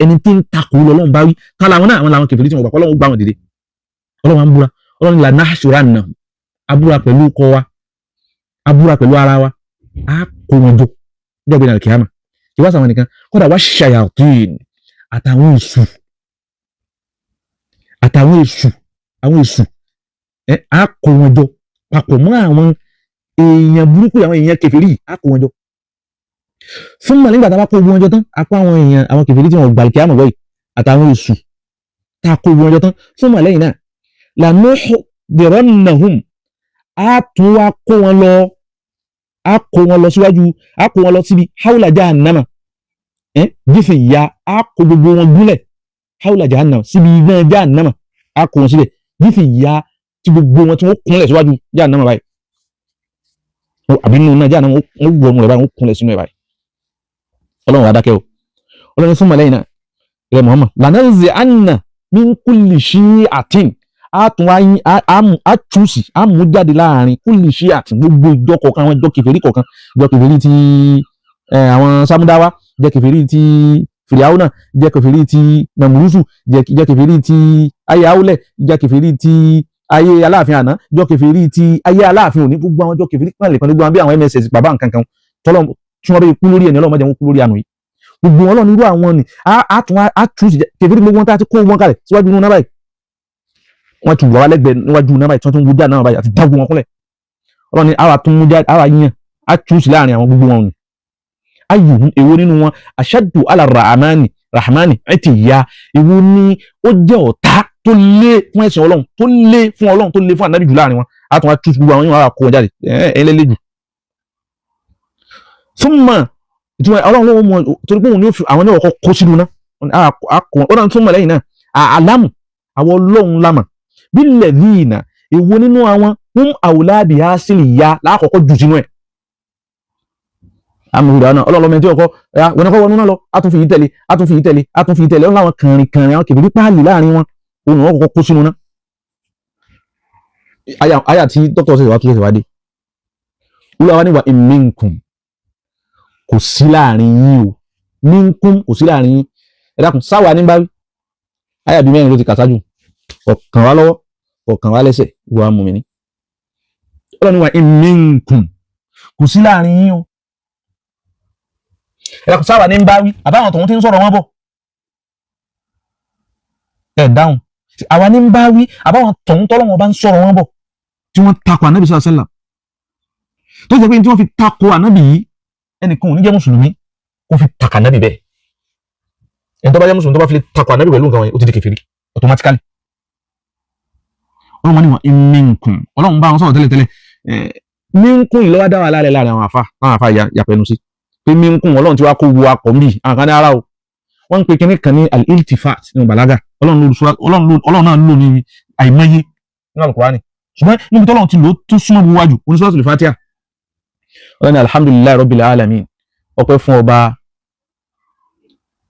Ẹni tí ń takò lọ́lọ́run bá wí. Ká làwọn náà, àwọn làwọn kèfèrí tí wọn gbà pé Ọlọ́run gbà wọn dìde. Ọlọ́run á ń búra. Ọlọ́run là nahshurannahum, abúra pẹ̀lú kọ wa, abúra pẹ̀lú ara wa, á kó wọn jọ níjọ́ gbé nàìjíríà. Kì wá sàwọn nìkan kódà, wá ṣayatin, àtàwọn èṣù, àtàwọn èṣù, àwọn èṣù ẹ, á kó wọn jọ papọ̀ mọ́ àwọn èèyàn burúkú, àwọn èèyàn kèfèrí, á kó wọn jọ fún mọ̀. Nígbà tá a bá kó wọn jọ tán, a kó àwọn èèyàn, àwọn kèfèrí tí wọn gbà kí á mọ̀ wọ́yì, àtàwọn èṣù, tá a kó wọn jọ tán fún mọ̀, lẹ́yìn náà lanuhdirannahum, á tún wá kó wọn lọ, á kó wọn lọ síwájú, á kó wọn lọ síbi hawla jahannama ẹ jífìyà, á kó gbogbo wọn gúnlẹ̀ hawla jahannama, síbi iná jahannama, á kó wọn síbẹ̀ jífìyà, tí gbogbo wọn tí wọ́n kúnlẹ̀ síwájú jahannama báyìí, àbí nínú náà jahannama, wọ́n wọnú rẹ̀ báyìí, wọ́n kúnlẹ̀ sínú ẹ̀ báyìí. Ọlọ́run wà dákẹ́ o. Ọlọ́run fún mọ̀lẹ́yìn náà rẹ̀ Muhammad lananzi'anna min kulli shi'atin, á tún á túùsì, á mú jáde láàrin kulli shi'atin, gbogbo ìjọ kọ̀ọ̀kan, àwọn ìjọ kèfèrí kọ̀ọ̀kan, ìjọ kèfèrí ti àwọn Sámúdáwá, ìjọ kèfèrí ti Fìrìáwúnà, ìjọ kèfèrí ti Nàmúrúsù, ìjọ kèfèrí ti ayé Áwúlẹ̀, ìjọ kèfèrí ti ayé Aláàfin àná, ìjọ kèfèrí ti ayé Aláàfin òní, gbogbo àwọn ìjọ kèfèrí pàlè kan, gbogbo àwọn bí àwọn MSS bàbá nǹkan kan tọ́lọ́ tí wọ́n bẹ kú lórí ẹni, Ọlọ́run má jẹ́ wọn kú lórí àná yìí. Gbogbo wọn lọ́nà irú àwọn ni á tún á tún sí kèfèrí, gbogbo wọn tá a ti kó wọn kalẹ̀ síwájú inú náà báyìí, wọ́n ti wà wá lẹ́gbẹ̀ẹ́ níwájú náà báyìí, tí wọ́n tún wújà náà báyìí àti dágbó wọn kúnlẹ̀. Ọlọ́run ni àwa tún mú jáde, àwa yàn, á tún sí láàrin àwọn gbogbo wọn ni ayyuhum, èwo nínú wọn, ashaddu ala rahmani rahmani ẹ̀ ti ya, èwo ni ó jẹ́ ọ̀tá tó lé fún ẹ̀sìn Ọlọ́run, tó lé fún Ọlọ́run, tó lé fún ànábì jù láàrin wọn. Á tún wá tún gbogbo àwọn yìí, wọn á kó wọn jáde ẹ̀ ẹ̀ lẹ́lẹ́jù. Súnmọ́ ìtumọ̀ Ọlọ́run ló mọ, torí pé òun ni ó fi àwọn náà kọ́ kó sínú náà, ó náà túnmọ̀ lẹ́yìn náà àlámù, àwọn Ọlọ́run lámà billadhina, èwo nínú àwọn hum awla biha sílì ya lákọ̀ọ́kọ́ jù sínú ẹ̀. Àmì ìgbà náà Ọlọ́run lọ́mọ tí ọkọ ya wọn kọ́ wọnú náà lọ, á tún fi yìí tẹ̀lé, á tún fi yìí tẹ̀lé, á tún fi yìí tẹ̀lé. Ọlọ́run láwọn kànrin kànrin, àwọn kèfèrí páàlì láàrin wọn, òun wọn kọ́kọ́ kó sínú náà. Àyà tí dókítà ṣe wá tún ṣe wá dé, olúwa ní wa in minkum, kò sí láàrin yín o, minkum, kò sí láàrin yín. Ẹ dákun, sáwà ní báwí, àyà bíi mẹ́rin ló ti kà sáájú, ọ̀kàn wá lọ́wọ́, ọ̀kàn wá lẹ́sẹ̀, wà mú mi ní. Ọlọ́run wa in minkum, kò sí láàrin yín o. Ẹ dákun, sáwà ní báwí, àbáwọn tòun ti ń sọ̀rọ̀ wọn bọ̀? Ẹ dáhùn, àwa ní báwí, àbáwọn tòun tọ́lọ́wọ́n bá ń sọ̀rọ̀ wọn bọ̀, tí wọ́n takò ànábì sallallahu alaihi wasallam, tó jẹ́ pé tí wọ́n fi takò ànábì yìí, ẹnìkan ò ní jẹ́ mùsùlùmí kó fi takò ànábì bẹ́ẹ̀. Ẹni tó bá jẹ́ mùsùlùmí tó bá fi lè takò ànábì pẹ̀lú nǹkan wọ̀nyí, ó ti di kèfèrí automatically. Ọlọ́run ní wọn minkum, Ọlọ́run bá wọn sọ̀rọ̀ tẹ́lẹ̀tẹ́lẹ̀. Minkum yìí lọ́wọ́ dá wà lálẹ́ láàrin àwọn àfa, àwọn àfa yàpẹ̀nu sí pé minkum, Ọlọ́run ti wá kó wo akọ̀ ń bì. Àwọn kan ní ara o, wọ́n ń pe kinní kan ní al-iltifat nínú bàlágà. Ọlọ́run náà lò ní àìmọye nínú Al-Qur'ani, ṣùgbọ́n níbi tọ́lọ́run ti lò ó tó súnmọ́ bu wájú oníṣòwò Fatiha. Ọlọ́run ní alhamdulillahi rabbil alamin, ọpẹ́ fún ọba,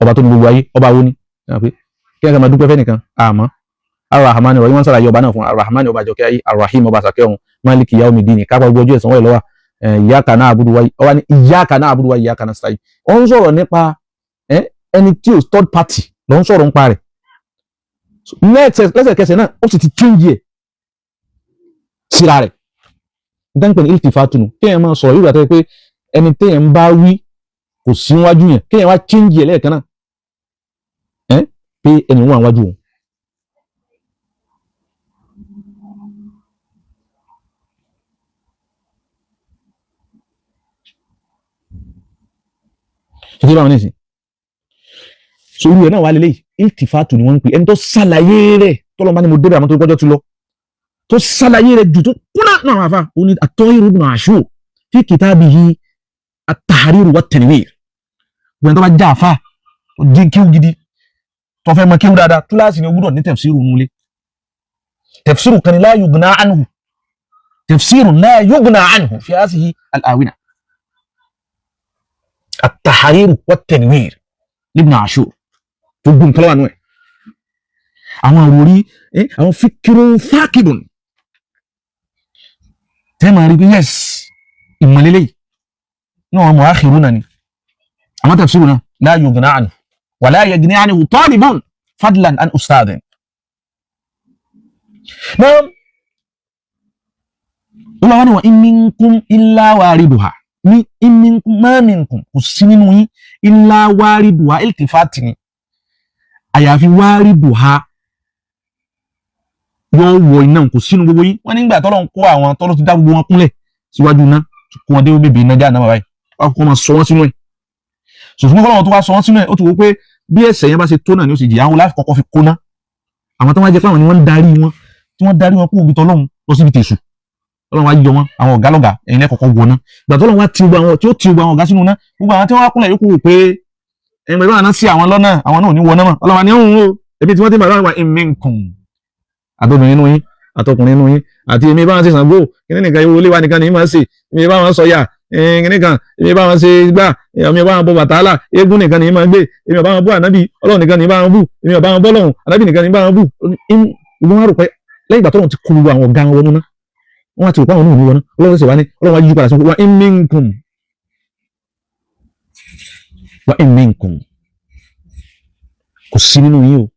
ọba tó ní gbogbo ayé. Ọba wo ni kí ẹ kàn máa dúpẹ́ fẹ́nìkan? Àmọ́ arahman rahim, wọ́n sàlàyé ọba náà fún arahman, ọba àjọkẹ́ ayé, arahim, ọba àsàkẹ́ ọ̀hún, maliki yawmiddin, kápá gbogbo ọjọ́ ẹ̀san wọ́n lọ́wọ́, iyyaka na'budu wa, ọba ní iyyaka na'budu wa iyyaka nasta'in. Ó ń sọ̀rọ̀ nípa ẹni tí ò third party ló ń sọ̀rọ̀ nípa rẹ̀. Lẹ́sẹ̀kẹsẹ̀ náà ó sì ti change ẹ̀ síra rẹ̀. Nítorí pé ní iltifatu nù, kéèyàn máa sọ̀rọ̀ yóò gbà pé ẹni téèyàn ń bá wí kò sí wájú yẹn, kéèyàn wá change ẹ̀ lẹ́ẹ̀kan náà pé ẹni wà wájú òun. Ṣe tí báwọn nísìn so irú ẹ̀ náà wà lélẹ́yìí, iltifatu ni wọ́n ń pè. Ẹni tó ṣàlàyé rẹ̀ tọ́lọ́ bá ní mo débẹ̀, àmọ́ tó gbọ́jọ́ ti lọ, tó ṣàlàyé rẹ̀ jù tó kúnná náà wà fà ó ní At-Tahir ibn Ashur fi kitabihi at-Tahrir wa at-Tanwir. Gbọ́n tó bá já àfà tó jẹ́ kíw gidi, tó fẹ́ mọ kíw dáadáa, túláàsì ni ó gbúdọ̀ ní tafsiru nulẹ̀. Tafsiru kan la yughna anhu, tafsiru la yughna anhu fi hadhihi al-awina, at-Tahrir wa at-Tanwir Ibn Ashur, tó gún nǹkan lọ́wọ́ àánú ẹ̀, àwọn àròrí, àwọn fikirun fákìdùn. Tẹ́ máa rí pé yes, ìmọ̀lélẹ́ yìí náà wọn mu'akhiruna ni. Àwọn tafsiru náà la yughna anhu wa la yaghni anhu talibun fadlan an ustadin. Náà wọ́n ní wa in minkum illa wariduha, ní in minkum, ma minkum, kò sí nínú yín, illa wariduha, iltifati ni, àyàfi wariduha, yóò wọ iná, kò sínú gbogbo yín. Wọ́n nígbà tọ́lọ́ ń kó àwọn tọ́lọ́ ti dá gbogbo wọn kúnlẹ̀ síwájú iná, kó wọn dé bèbè iná jáde náà báyìí, wọ́n kọ́ máa sọ wọ́n sínú ẹ̀. Ṣùgbọ́n kọ́lọ́wọ́n tó wá sọ wọ́n sínú ẹ̀, ó ti wò pé bí ẹ̀ṣẹ̀ yẹn bá ṣe tó náà ni ó sì jìyà. Àwọn láti kọ́kọ́ fi kóná àwọn tó wá jẹ́ pé àwọn ni wọ́n ń darí wọn, tí wọ́n darí wọn kó òbí tọ́lọ́hún lọ síbi tèṣù. Ọlọ́run wá yọ wọn, àwọn ọ̀gá lọ́gà, ẹ̀yin lẹ́kọ̀ọ́kọ́ wọ ná. Ìgbà tọ́lọ́run wá ti gbogbo àwọn tí ó ti gbogbo àwọn ọ̀gá sínú ná, gbogbo àwọn tí wọ́n wá kúnlẹ̀ yókù wò pé ẹ̀yin pẹ̀lú àwọn sí àwọn lọ́nà, àwọn náà ò ní wọ náà mọ́. Ọlọ́run wá ní òun o, ebi tí wọ́n ti bàbá wa minkum, àtobìnrin inú yín, àtọkùnrin inú yín, àti èmi bá wọn ṣe Ṣàngó kíní nìkan, ìwọ olé wa nìkan ní máa ṣe, èmi bá wọn sọyà kíní kan, èmi bá wọn ṣe gbà, èmi bá wọn bọ Bàtálá, eégún nìkan ní máa gbé, èmi bá wọn bú ànábì, Ọlọ́run nìkan ní bá wọn bú, èmi bá wọn bọ́ lọ́hùn, ànábì nìkan ní bá wọn bú. Ìwọ wọn rò pé lẹ́yìn ìgbà tọ́lọ́run ti kó gbogbo àwọn ọ̀gá wọn wọnú ná, wọ́n ti rò pé àwọn náà ní wọnú. Ọlọ́run sì wá ní, Ọlọ́run wá yíjú padà sí wa in minkum, wa in minkum, kò sí nínú yín o,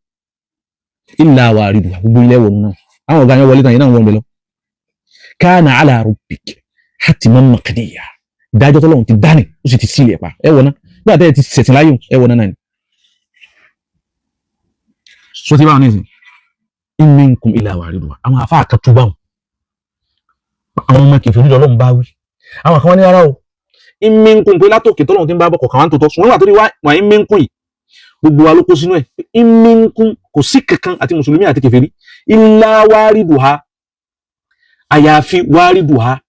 illa wariduha, gbogbo ilẹ̀ wọnú náà. Àwọn ọ̀gá yẹn wọlé tán, yẹn náà wọ́n bẹ lọ. Kana ala rabbik hatman maqdiya, ìdájọ́ tọ́lọ́run ti dání, ó sì ti sílẹ̀ pa, ẹ wọ̀ náà bí àtẹ́ ti sẹ̀sìn láyò, ẹ wọ̀ náà náà ni. Sọ ti báwọn nísìn, in minkum illa wariduha. Àwọn àfa àkàtú báwọn, àwọn ọmọ kẹfì onídìí Ọlọ́run bá wí. Àwọn kan wá ní rárá o, in minkum pé látòkè tọ́lọ́run ti ń bá bọ̀ kọ̀ọ̀kan wá ń tòótọ́, ṣùgbọ́n wà tó ní wà in minkum yìí, gbogbo wa ló kó sínú ẹ̀. In minkum, kò sí kankan, àti mùsùlùmí àti kèfèrí, illa wariduha, àyàfi wariduha,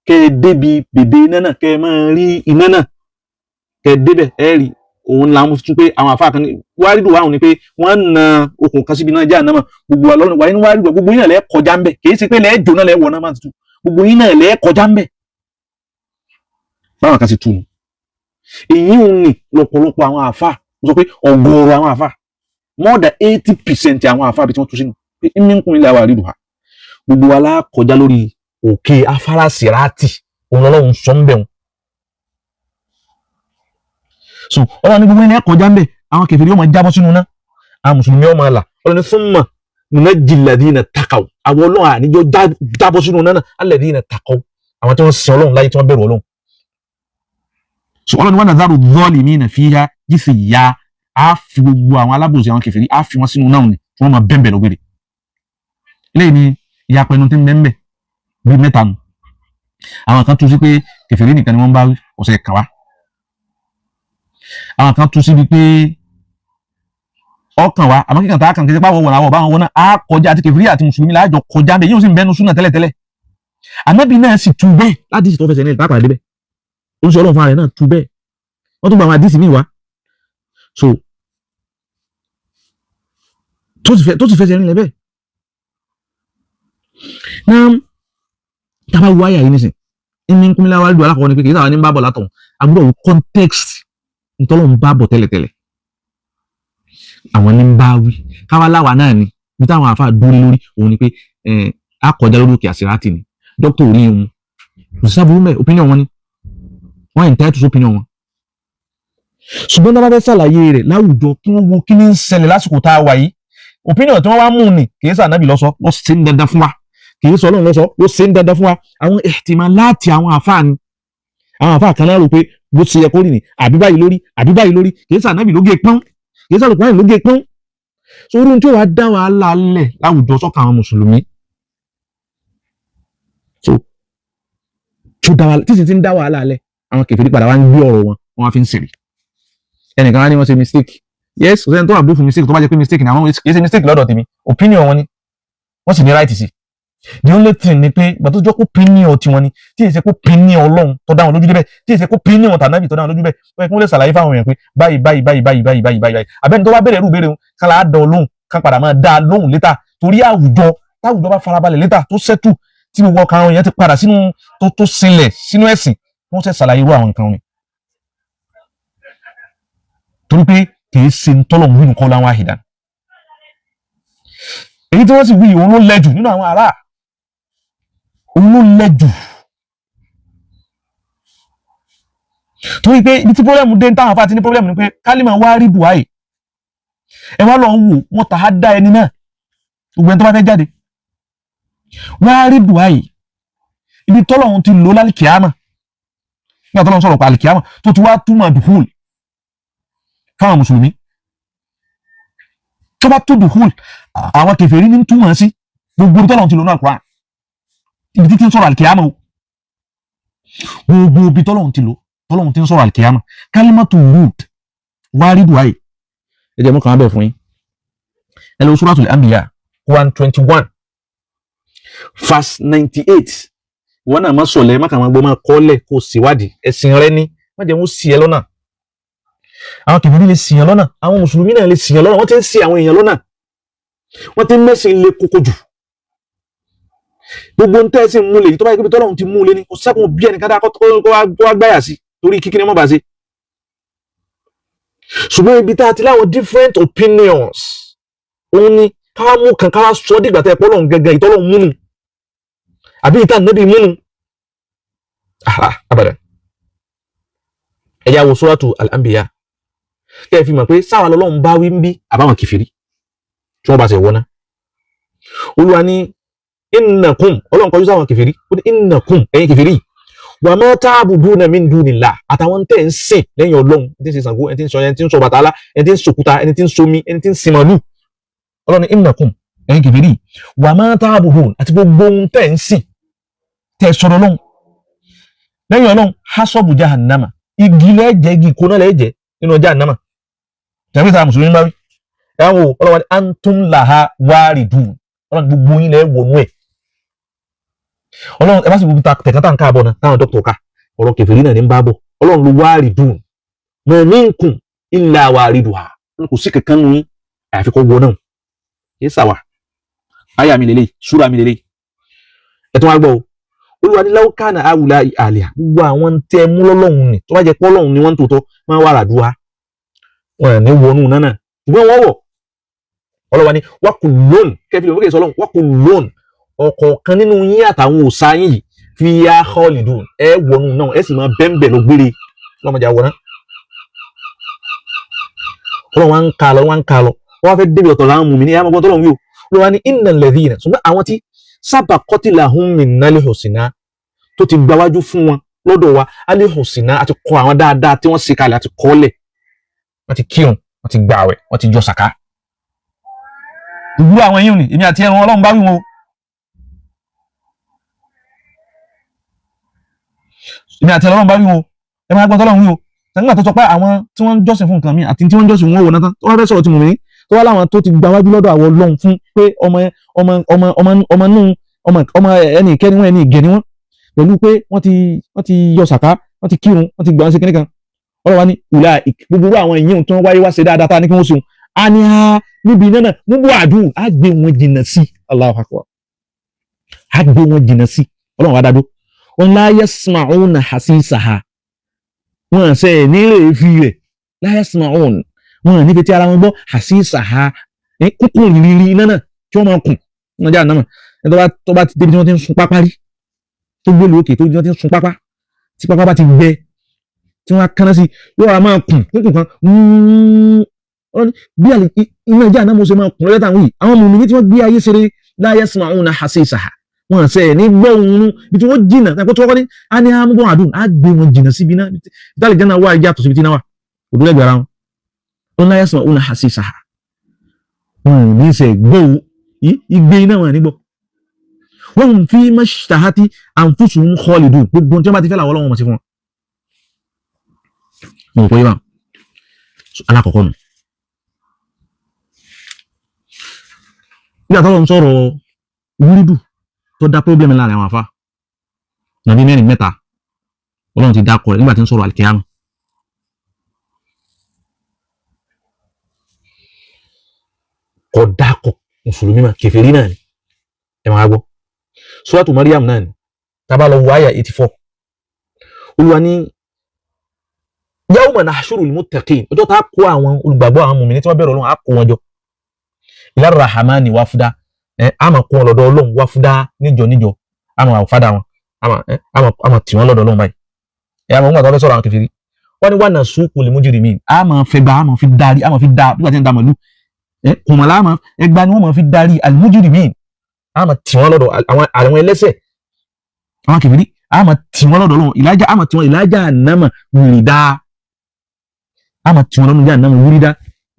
kẹ́ ẹ débi bèbè iná náà, kẹ́ ẹ máa rí iná náà, kẹ́ ẹ débẹ̀ ẹ rí òun. Làwọn tún pé àwọn àfáà kan ní wariduha, òun ni pé wọ́n na okùn kan síbi náà jẹ́ ànámọ̀, gbogbo wa lọ́rùn wáyé ní wariduha, gbogbo yín náà lẹ́ kọjá ń bẹ̀. Kì í ṣe pé lẹ́ jóná lẹ́ wọ̀ náà máa tutù, gbogbo yín náà lẹ́ kọjá ń bẹ̀. Báwọn kan ṣe tú nu èyí ń ní lọ́pọ̀lọpọ̀ àwọn àfáà. Mo sọ pé ọ̀gọ̀ọ̀rọ̀ àwọn àfáà, more than 80% àwọn àfáà bí tí wọ́n tú sínú pé minkum illa wariduha, gbogbo wa la kọjá lórí òkè afárá sírátì, òun lọ́lọ́run sọ ń bẹ̀ wọn. So Ọlọ́run ní gbogbo ẹni ẹ kọjá ń bẹ̀, àwọn kèfèrí yóò máa jábọ́ sínú náà, àwọn mùsùlùmí yóò máa là. Ọlọ́run ní thumma nunajji alladhina taqaw, àwọn Ọlọ́run àníjọ́ jábọ́ sínú náà, alladhina taqaw, àwọn tí wọ́n sin Ọlọ́run láyé, tí wọ́n bẹ̀rù Ọlọ́run. So Ọlọ́run wa nadharu dhalimina fiha jithiya, á fi gbogbo àwọn alábòsí, àwọn kèfèrí, á fi wọn sínú náà ni tí wọ́n máa bẹ́ẹ̀ lọ́gbẹ̀rẹ̀. Eléyìí ni ìyapẹnu tí ń bẹ́ẹ̀ bíi mẹ́ta nù. Àwọn kan tún sí pé kèfèrí nìkan ni wọ́n bá wí, ọ̀sẹ̀ kàn wá. Àwọn kan tún síbi pé ọkàn wa, àmọ́ kíkàn tá a kàn kí sípà wọ̀ àwọn ọba wọn náà á kọjá, àti kèfèrí àti mùsùlùmí láàjọ kọjá bẹ́ẹ̀, yóò sì ń bẹ́nu súnà tẹ́lẹ̀tẹ́lẹ̀. Ànábì náà sì tú bẹ́ẹ̀ láti ìsìtọ́ fẹsẹ̀ ní ìtàpàdé débẹ̀. Ó ń sọ Ọlọ́run fúnra rẹ̀ náà tú bẹ́ẹ̀, wọ́n tún gba àwọn àdìsí míì wá, so tó sì fẹsẹ̀ nílẹ̀ bẹ́ẹ̀ náà. Tábà wọ àyà yìí nísìn ní kúnlẹ̀ wàá dùn, alákọ̀ọ́ ni pé kì í sábà ní bá bọ̀ látọ̀, àbúrò context ntọ́lọ́ ń bá bọ̀ tẹ́lẹ̀tẹ́lẹ̀, àwọn ní ń bá wí, káwá láwa náà ni. Bí táwọn àfa dúró lórí òun ni pé a kọjá lórí òkè àsìrátì ni. Dókítà orí òun kò sí sábúrú mẹ́, opinion wọn ni, wọ́n entitled to opinion wọn. Ṣùgbọ́n tí wọ́n bá fẹ́ ṣàlàyé rẹ̀ láwùjọ, kí wọ́n wo kí ní ń ṣẹlẹ̀ lásìkò tá a wà yìí. Opinion tí wọ́n wá mú ni kì í sọ ànábì lọ́sọ ló ṣe ń dandan fún wa, kì í sọ Ọlọ́run lọ́sọ ló ṣe ń dandan fún wa. Àwọn ihtimalati àwọn àfáà ni, àwọn àfáà kan náà rò pé bó ṣe yẹ kó rí ni, àbí báyìí lórí, àbí báyìí lórí. Kì í sọ ànábì ló gé pọ́n, kì í sọ àlùkùránì ló gé pọ́n. Sórí ohun tí ó wàá dá wàhálà lẹ̀ láwùjọ sọ́kàn àwọn mùsùlùmí, so tó dá wàhálà, títí tí ń dá wàhálà lẹ̀, àwọn kèfèrí padà wá ń gbé ọ̀rọ̀ wọn, wọ́n wá fi ń sèrè. Ẹnìkan wá ní wọ́n ṣe mistake. Yes, kò sẹ́ni tó wà bú fún mistake. Tó bá jẹ́ pé mistake ni, àwọn kì í ṣe mistake lọ́dọ̀ tèmi, opinion wọn ni, wọ́n sì ní right sí. The only thing ni pé ìgbà tó jọ kó opinion tiwọn ni, tí èsì kó opinion Ọlọ́run tó dá wọn lójú débẹ̀, tí èsì kó opinion tànàbì tó dá wọn lójú bẹ́ẹ̀, wọ́n yẹ kí wọ́n lè ṣàlàyé fáwọn èèyàn pé báyìí báyìí báyìí báyìí báyìí báyìí báyìí. Àbẹ́ni tó bá bẹ̀rẹ̀ irú ìbéèrè wọn kán là á dán lóhùn, kán padà máa dá a lóhùn létà, torí àwùjọ, táwùjọ bá farabalẹ̀ létà, tó sẹ́tù, tí gbogbo ọkàn àwọn èèyàn ti padà sínú tó sinlẹ̀ sínú ẹ̀sìn, wọ́n ṣe ṣàlàyé irú àwọn nǹkan wọn, torí pé kì í ṣe ntọ́lọ̀ ń wí nǹkan láwọn àhìdá. Èyí tí wọ́n sì wí, òun ló lẹ́jù nínú àwọn ará, òun ló lẹ́jù. Torí pé ibi tí problem dé táwọn afá ti ní problem ni pé kálímà wá rí buhari, ẹ wá lọ ń wò wọn tà á dá ẹni náà, gbogbo ẹni tó bá fẹ́ jáde wá rí buhari, ibi tọ́lọ́hún ti lò lálìkíámà, nígbà tọ́lọ́hún sọ̀rọ̀ pa àlìkíámà tó ti wá túmọ̀ duhul fáwọn mùsùlùmí, tó bá tó duhul àwọn kèfèrí ní túmọ̀ sí gbogbo ibi tọ́lọ́hún ti lò náà Al-Qur'an, ibi títí ń sọ̀rọ̀ àlìkíámà o, gbogbo ibi tọ́lọ́hún ti lò, tọ́lọ́hún ti ń sọ̀rọ̀ àlìkíámà, kalimatu wurud wá rí buhari. Ẹ jẹ́ mú kàn án bẹ̀ fún yín. Ẹ lọ Suratul Anbiya 121 verse 98. Ìwọ náà má sọ̀lẹ̀, má kàn máa gbọ́, máa kọ́lẹ̀ kó o síwádìí ẹ̀sìn rẹ ní, má jẹ́ wọ́n sì ẹ lọ́nà. Àwọn kèfèrí lè sì yàn lọ́nà, àwọn mùsùlùmí náà lè sì yàn lọ́nà. Wọ́n ti ń ṣì àwọn èèyàn lọ́nà, wọ́n ti ń mẹ́sìn lé koko jù. Gbogbo ń tẹ́ sí mú lè tó bá yẹ kó tọ́lọ́run ti mú lé ní kò sẹ́kùn bí ẹnìkan dá kó wá gbáyà sí torí kíkí ni wọ́n bá ṣe. Ṣùgbọ́n ibi tá a ti láwọn different opinions, òun ni ká mú kan ká sọ dìgbà tẹ́ pọ́lọ́run gẹ́gẹ́ ìtọ́lọ́run múnu àbí ìta nẹ́bí múnu abadan. Ẹ yá wo Suratu Al-Anbiya kẹ́ ẹ fi mọ̀ pé sáwà lọ́lọ́run bá wí ń bí àbáwọn kìfìrí tí wọ́n bá ṣe wọ́ná. Olúwa ní innakum, Ọlọ́run kọjú sáwọn kìfìrí, ó ní innakum, ẹ̀yin kìfìrí, wa ma ta'buduna min dunillah, àtàwọn tẹ́ ń sìn lẹ́yìn Ọlọ́run, ẹni tí ń sin Ṣàngó, ẹni tí ń sọ, ẹni tí ń sọ Bàtálá, ẹni tí ń sòkúta, ẹni tí ń somi, ẹni tí ń sin màlúù. Ọlọ́run ní innakum, ẹ̀yin kìfìrí, wa ma ta'budun, àti gbogbo ohun tẹ́ ń sìn tẹ́ sọ̀rọ̀ Ọlọ́run lẹ́yìn Ọlọ́run, hasabu jahannama, igi lẹ́jẹ̀, igi ìkóná lẹ́jẹ̀ nínú jahannama. Tẹ̀wé sáà mùsùlùmí bá wí ẹ̀ wò, Ọlọ́run ní antum laha waridun, Ọlọ́run gbogbo yín lẹ́ wọnú ẹ̀. Ọlọ́run ẹ bá sì gbogbo tẹ̀kán tá n káàbọ̀ náà táwọn dókítà ká ọ̀rọ̀ kèfèrí náà ní ń bá bọ̀. Ọlọ́run ló waridun, ma minkum illa wariduha, kò sí kankan nù yín àyàfi kó wọ náà. Kì í sàwà àyà mi lélẹ̀, súra mi lélẹ̀. Ẹ tún wá gbọ́ o, Olúwa ní law kana haula àlìyà, gbogbo àwọn tẹ mú lọ́lọ́run ni, tó bá jẹ́ pọ́lọ́run ni wọ́n ń tòótọ́ máa wà ràdúrà wọn ní wọnú náà, ṣùgbọ́n wọ́n wọ̀. Ọlọ́wà ní wa kullun, kẹfì lè wọ́n sọ ọlọ́run wa kullun, ọ̀kọ̀ọ̀kan nínú yín àtàwọn òòṣà yín yìí, fiha khalidun, ẹ wọnú náà, ẹ sì máa bẹ́ńbẹ̀ lọ gbére lọ́mọdé àwọn náà. Ọlọ́run wa ń ka lọ, wọ́n ń ka lọ, wọ́n fẹ́ débi ọ̀tọ̀ láwọn mùmí ní ẹ̀yà mọ́gbọ́n tọ́lọ́run wí o. Olúwa ní innal ladhina, ṣùgbọ́n àwọn tí sabaqat lahum minnal husna, tó ti gbáwájú fún wọn lọ́dọ̀ wa, al husna, àti kọ àwọn dáadáa tí wọ́n ṣe kalẹ̀, àti kọ́lẹ̀, wọ́n ti kírun, wọ́n ti gbààwẹ̀, wọ́n ti jọ sàká. Gbogbo àwọn yìí ni èmi àti ẹran Ọlọ́run bá wí wọn o. Èmi àti Ọlọ́run bá wí wọn o. Ẹ máa gbọ́ tọ́lọ́run wí o. Nígbà tó sọ pé àwọn tí wọ́n ń jọ́sìn fún nǹkan mi àti tí wọ́n ń jọ́sìn wọn wò náà tán, tó wá fẹ́ sọ̀rọ̀ tí mo mí tó wá láwọn tó ti gbáwájú lọ́dọ̀ àwọn Ọlọ́run fún pé ọmọ ọmọ ọmọ ọmọ ọmọ nù ọmọ ọmọ ẹni ìkẹ́ni wọn, ẹni ìgẹ̀ ni wọ́n, pẹ̀lú pé wọ́n ti yọ sàká, wọ́n ti kírun, wọ́n ti gbà wọ́n sí kíní kan. Ọlọ́run wa ní ìlà gbogbo àwọn ìyẹn tí wọ́n wáyé wá ṣe dáadáa tá a ní kí wọ́n ṣeun a ní a níbi iná náà gbogbo àdúrà á gbé wọn jìnnà sí. Allahu Akbar, á gbé wọn jìnnà sí. Ọlọ́run wa dádó wọn la yasma'una hasisaha, wọn ṣe nílé fi rẹ̀, la yasma'un, wọn ní fi tí ara wọn gbọ́, hasisaha, kúkú rírí iná náà tí wọ́n máa kùn ní ọjà náà. Ẹni tó bá ti débi tí wọ́n ti ń sun pápá rí, tó gbé lókè tó wọ́n ti ń sun pápá, tí pápá bá ti gbẹ tí wọ́n á kánná sí, yóò wá máa kùn kúkú kan bí iná ìjà náà mo ṣe máa kùn lọ́jọ́ táwọn yìí. Àwọn mùmíní tí wọ́n gbé ayé ṣeré, la yasma'una hasisaha, wọn ṣe ní gbọ́ òun bí tí wọ́n jìnà tàbí tí wọ́n kọ́ ní a ní amúgbọ́n àdùn á gbé wọn jìnà síbi náà. Ìtàlẹ̀ jẹ́ náà wà yàtọ̀ síbi tí náà wà òdúlẹ̀ gbẹ̀rẹ̀ wọn. Wọn la yasma'una hasisaha, wọn ò ní ṣe gbọ́ igbe iná wọn ní gbọ́. Wọ́n fi mashtahati anfusuhum khalidun, gbogbo tí wọ́n bá ti fẹ́ làwọn Ọlọ́run wọn sí fún wọn. Mo rò pé yíba alákọ̀ọ́kọ́ nù. Nígbà tó ń sọ̀rọ̀ wúrídù tó dá pọ́blẹ́mù láàrin àwọn afá nàbí mẹ́rin mẹ́ta, Ọlọ́run ti dákọ̀ rẹ̀ nígbà tí ń sọ̀rọ̀ àlìkíyàmù. Kò dákọ̀ mùsùlùmí mà, kèfèrí náà ni. Ẹ máa gbọ́ Suratu Maryam náà ni, tá bá lọ wo àyà 84, Olúwa ní yawma nahshurul muttaqin, ọjọ́ tá a kó àwọn olùgbàgbọ́, àwọn mùmínì tí wọ́n bẹ̀rù Ọlọ́run, á kó wọn jọ ila rahamani wafda, a máa kó wọn lọ́dọ̀ Ọlọ́run wafda, níjọ níjọ, a máa fada wọn, a máa tì wọ́n lọ́dọ̀ Ọlọ́run báyìí. Ẹ àwọn ọmọ àtàwọn sọ̀rọ̀ àwọn kèfèrí, Wọ́n ní wà náà sún kò lè mójú mi, a máa fẹ́ gba, a máa fi darí, a máa fi da bí wàá ti ń da màlúù ẹ kùmọ̀lá, a máa ẹgba ni wọ́n máa fi darí al-mujrimin, a máa tì wọ́n lọ́dọ̀ àwọn ẹlẹ́sẹ̀, àwọn kèfèrí, a máa tì wọ́n lọ́dọ̀ Ọlọ́run ìlàjà, a máa tì wọ́n ìlàjà ànámà wùrìdá, a máa tì wọ́n lọ́dọ̀ ànámà wùrìdá.